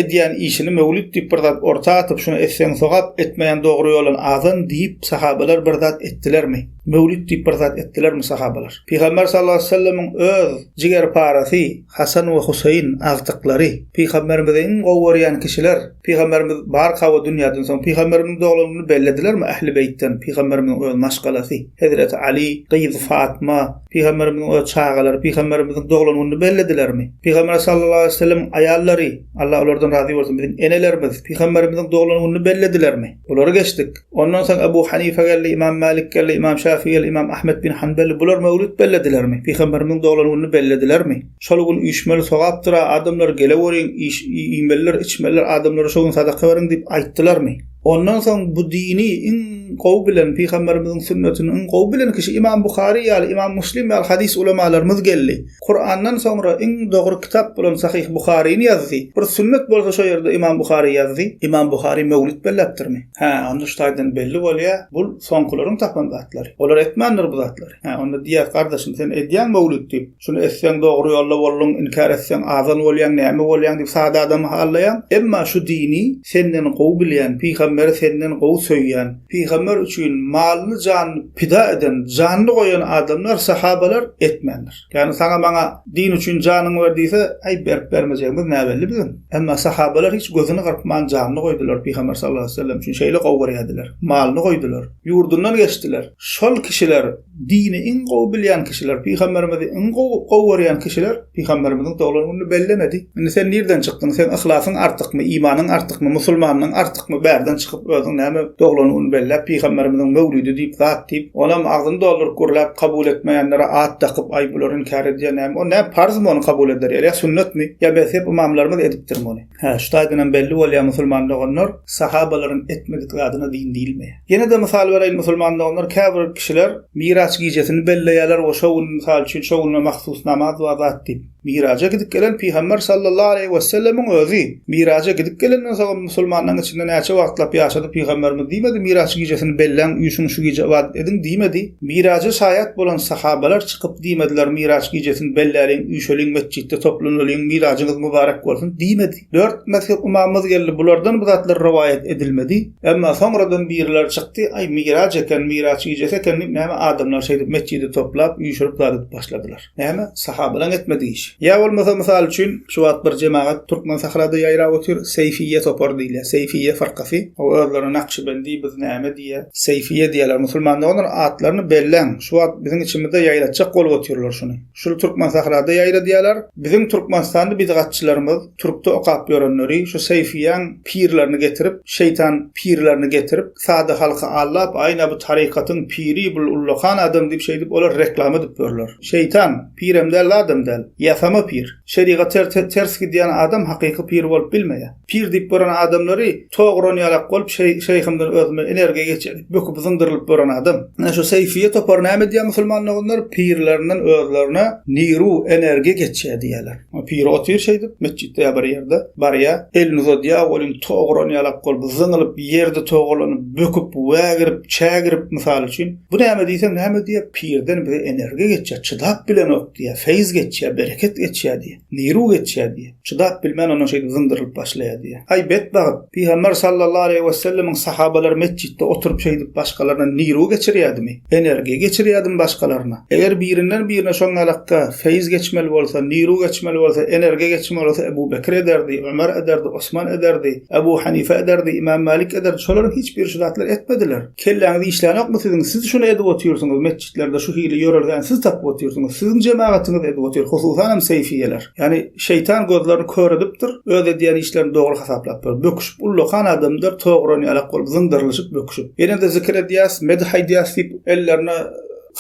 edýän işini möwlid diýip bir zat orta atyp şuny etseň sogap etmeýän dogry ýoldan azan diýip sahabalar bir zat etdilermi? Möwlid diýip bir zat etdilermi sahabalar? Pygamber sallallahu aleýhi we sellemiň öz jigerparasy Hasan we Huseýin agtyklary, Pygamberimizi iň gowy görýän kişiler, Pygamberimiz barka we dünýäden soň Pygamberimiziň doglan gününi belledilermi Ähli Beýtden, Pygamberimiziň öz maşgalasy, Hezreti Aly, gyzy Fatma, Pygamberimiziň öz çagalary Pygamberimiziň doglan gününi belledilermi? Pygamber sallallahu aleýhi we sellemiň aýallary, Allah olardan razy bolsun, biziň enelerimiz Pygamberimiziň doglan gününi belledilermi? Bulary geçdik. Ondan soň Ebu Hanife geldi, Imam Malik geldi, Imam Şafi geldi, Imam Ahmet bin Hanbel. Bular möwlit belledilermi? Pygamberimiziň doglan gününi belledilermi? Şol gün üýşmeli sogapdyr-a, adamlar geleweriň, iş, iýmelidir, içmelidir, adamlara şo gün sadaka beriň diýip aýtdylarmy? Ondan soň bu dini iň gowy bilen, pygamberimiziň sünnetini iň gowy bilen kişi Imam Buhary ýaly, Imam Muslim ýaly hadys ulamalarymyz geldi. Kurandan soňra iň dogry kitap bolan Sahyh Buharyny ýazdy. Bir sünnet bolsa şo ýerde Imam Buhary ýazdy. Imam Buhary möwlit belläpdirmi? Hä, onda şu taýdan belli bolýa, bul soňkularyň tapan zatlary. Olar etmändir bu zatlary. Hä, onda diýýäs, gardaşym, sen edýäň möwlit diýip. Şuny etseň dogry ýolda bolduň, inkär etseň azan bolýaň, näme bolýaň diýip sada adamy hallaýaň. Emma şu dini senden gowy bilýän, pygamberi senden gowy söýýän, pygamber üçin malyny janyny pida eden, janyny goýan adamlar, sahabalar etmändir. Ýagny saňa maňa din üçin janyňy ber diýse, aý berip bermejegimiz näbelli biziň. Emma sahabalar hiç gözüni gyrpman janyny goýdular pygamber sallallahu aleýhi we sellem üçin şeýle gowy görýärdiler. Malyny goýdular. Ýurdundan geçdiler. Şol kişiler Dini iň gowy bilýän kişiler, pygamberimizi iň gowy gowy görýän kişiler pygamberimiziň doglan gününi bellemedi. Indi sen nirden çykdyň? Seň yhlasyň artykmy, imanyň artykmy, musulmanlygyň artykmy? Bärden çykyp özüň näme doglan gününi belläp pygamberimiziň möwlidi diýip zat diýip, onam agzyny dolduryp gürläp kabul etmeýänlere at dakyp aý bular inkär edýär näme? O näme parzmy ony kabul eder ýaly ýa sünnetmi? Ýa mezhep ymamlarymyz edipdirmi ony? Hä şu taýdan hem belli bolýar musulman doganlar sahabalaryň etmedik zadyna din diýilmeýär. Ýene-de mysal bereýin musulman doganlar käbir kişiler Miraç gijesini belleýärler we şo gün mysal üçin şo güne mahsus namaz bar zat diýip. Miraja gidip gelen Pygamber sallallahu aleýhi wesellemiň özi Miraja gidip gelenden soňam musulmanlaryň içinde näçe wagtlap ýaşady Pygamberimiz diýmedi Miraç gijesini belläň üýşüň şu gije ybadat ediň diýmedi. Miraja şaýat bolan sahabalar çykyp diýmediler Miraç gijesini belläliň üýşeliň metjitde toplanalyň Mirajyňyz mübarek bolsun diýmedi. Dört mezhep ymamymyz geldi, bulardan bu zatlar rowaýat edilmedi. Emma soňradan birileri çykdy, Aý, Miraç eken, Miraç gijesi eken diýip, näme, adamlary şeýdip metjide toplap, üýşürip zat edip başladylar. Näme, sahabalaň etmedigi iş. Ýa bolmasa, mysal üçin, şu wagt bir jemagat türkmen sahrada ýaýrap otyr, Seýfiýe topary diýilýär, Seýfiýe fyrkasy. O özlerine Nakşibendi, biz näme diýýär, Seýfiýe diýýärler. Musulman doganlar, atlaryny belläň, şu wagt biziň içimizde ýaýratjak bolup otyrlar şuny. Şul Türkmen sahrada ýaýradýalar. Biziň Türkmenistanly bidgatçylarymyz türkde okap ýörenleri şu Seýfiýaň pirlerini getirip, şeýtan pirlerini getirip, sada halky aldap, aýna bu tarykatyň piri bul ullakan adam diýip şeýdip olar reklama edip ýörler. Şeýtan, pirem däl zadam däl. Ýasama. Ýasama pir. Şerigata ters gidýän adam hakyky pir bolup bilmeýär. Pir diýip gören adamlary tok uran ýalak bolup şeýhimden özüme energiýa geçýär diýip böküp zyňdyrylyp gören adam. Ine şu Seýfiýe topary näme edýär musulman doganlar? Pirlerinden özlerine niru, energiýa geçýär diýýärler. Piri otyr şeýdip metjitde ýa bir ýerde barýar, elini uzadýar welin tok uran ýalak bolup zyňylyp ýerde togalanyp böküp wägirip çägirip mysal üçin bu näme diýseň näme diýýär pirden bize energiýa geçýär çydap bilenok diýýär feýz geçýär bereket geçýär diýýär niru geçýär diýýär. Çydap bilmän ondan şeýdip zyňdyrylyp başlaýar diýýär. Aý betbagt, Pygamber sallallahu aleýhi wesellemiň sahabalary metjitde oturyp şeýdip başgalaryna niru geçirýädimi? Energiýa geçirýädimi başgalaryna? Eger birinden birine şoň ýalakda feýz geçmeli bolsa, niru geçmeli bolsa, energiýa geçmeli bolsa Ebu Bekir ederdi, Ömer ederdi, Osman ederdi, Ebu Hanife ederdi, Imam Malik ederdi. Şolaryň hiç biri şu zatlary etmediler. Kelläňiz işlänokmy siziň? Siz şuny edip otyrsyňyz metjitlerde şu hili ýörelgäni siz tapyp otyrsyňyz. Siziň jemagatyňyz edip otyr, hususanam seýfiýeler. Ýagny şeýtan gözlerini kör edipdir, öz edýän işlerini dogry hasaplapdyr. Böküşip ullakan adamlar togran ýalak bolup zyňdyrylyşyp böküşip. Ýene-de zikir edýäs, medh aýdýas diýip ellerine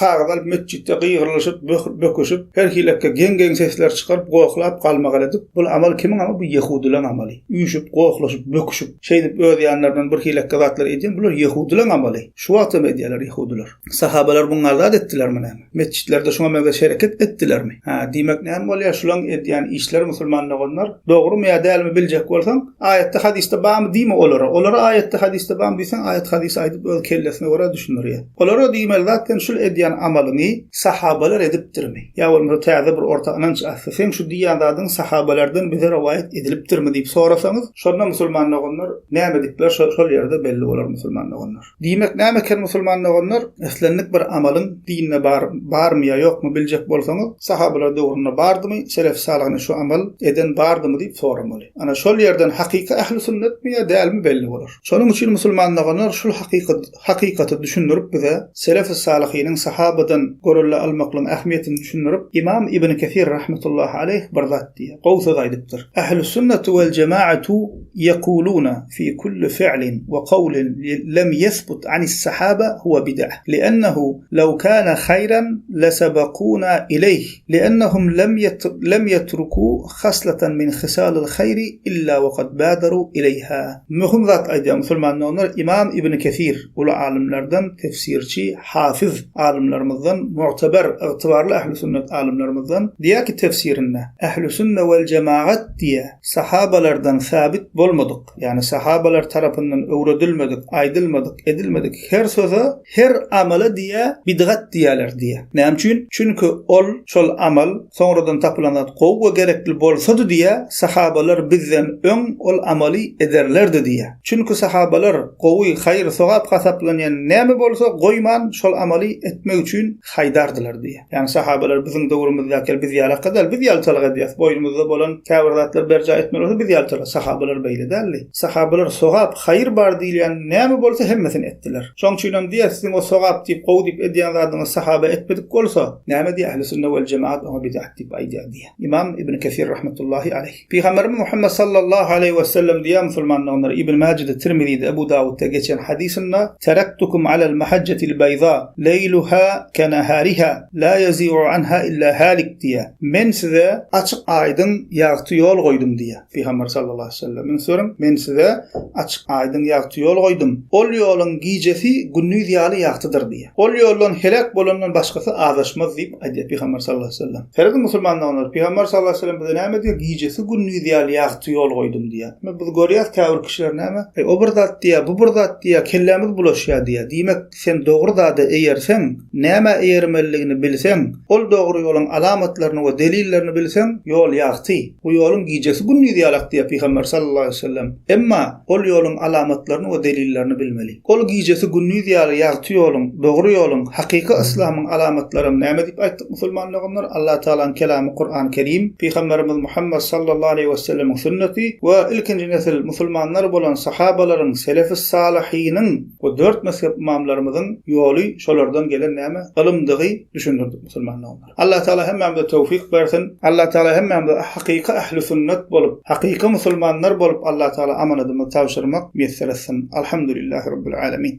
kagyz alyp metjitde gygyrylyşyp böküşip her hilekge geň-geň sesler çykaryp gohlap galmagal edip bul amal kimiň amaly bu ýehudylaň amaly. Üýşüp gohlaşyp böküşip şeýdip öz ýanlaryndan bir hilekge zatlar edýän bular ýehudylaň amaly. Şu wagtam edýärler ýehudylar. Sahabalar muňa zat etdilermi näme? Metjitlerde şuňa meňzeş hereket etdilermi? Hä, diýmek näme bolýar, şulaň edýän işleri musulman doganlar, dogrumy ýa dälmi biljek bolsaň, aýatda hadysda barmy diýme olara. Olara aýatda hadysda barmy diýseň, aýat hadys aýdyp öz kellesine görä düşündirýär. Olara diýmeli zat sen şul edýän amalyňy sahabalar edipdirmi? Ýa bolmasa täze bir orta ynanç atsa, seň şu diýýän zadyň sahabalardan bize rowaýat edilipdirmi diýip sorasaňyz, şonda musulman doganlar nämedikler şol ýerde belli bolar musulman doganlar. Diýmek näme eken musulman doganlar, islendik bir amalyň dinde bar barmy ýa ýokmy biljek bolsaňyz, sahabalar döwründe bardymy, selef salyhyny şu amal eden bardymy diýip soramaly. Ana şol ýerden hakyky ähli sünnetmi ýa dälmi belli bolar. Şonuň üçin musulman doganlar şul hakykat hakykaty düşündirip bize selef salyhynyň sahabadan görelde almaklygyň ähmiýetini düşündirip Imam Ibn Kesir rahmetullahi aleýh bir zat diýýär. Gowy söz aýdypdyr. Ähli sünneti wel jemaatu ýekuluna fi kulli fi'lin we kawlin lem ýesbut anis-sahaba huwe bid'a, li'ennehu lew kana haýran lesebekuna ileýh, li'ennehum lem ýetruku haslatan min hisalil haýri illa we kad badaru ileýha. Möhüm zat aýdýar musulman doganlar, Imam Ibn Kesir uly alymlardan, tefsirçi, hafiz alymlarymyzdan, mu'teber, ygtybarly ähli sünnet alymlarymyzdan diýýär ki tefsirinde, Ähli sünne wel jemagat diýýär, Sahabalardan sabit bolmadyk, ýagny sahabalar tarapyndan öwredilmedik, aýdylmadyk, edilmedik her söze, her amala diýýär, bidgat diýýärler diýýär. Näme üçin? Çünki ol, şol amal, soňradan tapylan zat gowy we gerekli bolsady diýýär, sahabalar bizden öň ol amaly ederlerdi diýýär. Çünki sahabalar gowy, haýyr, sogap hasaplanýan näme bolsa goýman şol amaly etmek üçin haýdardylar diýýär. Ýagny sahabalar biziň döwrümizdäki ýaly biz ýalaka däl, biz ýaltalyk edýäs. Boýnumyzda bolan käbir zatlary berjaý etmeli bolsa biz ýaltalyk. Sahabalar beýle däldi. Sahabalar sogap, haýyr bar diýilýän näme bolsa hemmesini etdiler. Şoň üçinem diýýär, siziň o sogap diýip, gowy diýip edýän zadyňyzy sahaba etmedik bolsa, näme diýýär, ähli-sünne wel-jemaat oňa bidat diýip aýdýar diýýär. Ymam Ibn Kesir rahmetullahi aleýh. Pygamberimiz Muhammet sallallahu aleýhi we sellem diýýär musulman doganlar Ibn Majede, Tirmizide, Ebu Dawutda geçen hadysynda, Terektukum alel mahajjetil beýza, leýluha kenahariha, la ýezigu anha illa halik diýýär. Men size açyk aýdyň ýagty ýol goýdum diýýär. Pygamber sallallahu aleýhi we sellem üns beriň, men size açyk aýdyň ýagty ýol goýdum. Ol ýoluň gijesi gündiz ýaly ýagtydyr diýýär. Ol ýoldan heläk bolandan başgasy azaşmaz diýip aýdýar Pygamber sallallahu aleýhi we sellem. Serediň musulman doganlar, Pygamber sallallahu aleýhi we sellem bize näme diýýär? Gijesi gündiz ýaly ýagty ýol goýdum diýýär. Indi biz görýäs käbir kişiler näme? Eý, o bir zat diýýär, bu bir zat diýýär, kellämiz bulaşýar diýýär. Diýmek, sen dogry zada eýerseň, nämä eýermelidigini bilseň, ol dogry ýoluň alamatlaryny we delillerini bilseň, ýol ýagty. Bu ýoluň gijesi gündiz ýalak diýýär Pygamber sallallahu aleýhi we sellem. Emma ol ýoluň alamatlaryny we delillerini bilmeli. Ol gijesi gündiz ýaly ýagty ýoluň, dogry ýoluň, hakyky yslamyň alamatlaram näme diýip aýtdyk musulman doganlar? Allah Tagalaň kelamy Kuran Kerim, Pygamberimiz Muhammet sallallahu aleýhi wesellemiň sünneti we ilkinji nesil musulmanlar bolan sahabalaryň, selefis-salyhynyň we dört mezhep ymamlarymyzyň ýoly şolardan gelen näme? Ylymdygy düşündirdik musulman doganlar. Allah Tagala hemmämize towfyk bersin. Allah Tagala hemmämize hakyky ähli sünnet bolup, hakyky musulmanlar bolup Allah Tagala amanadymyzy tabşyrmak miýesser etsin. Alhamdulillahi Rabbil Alemin.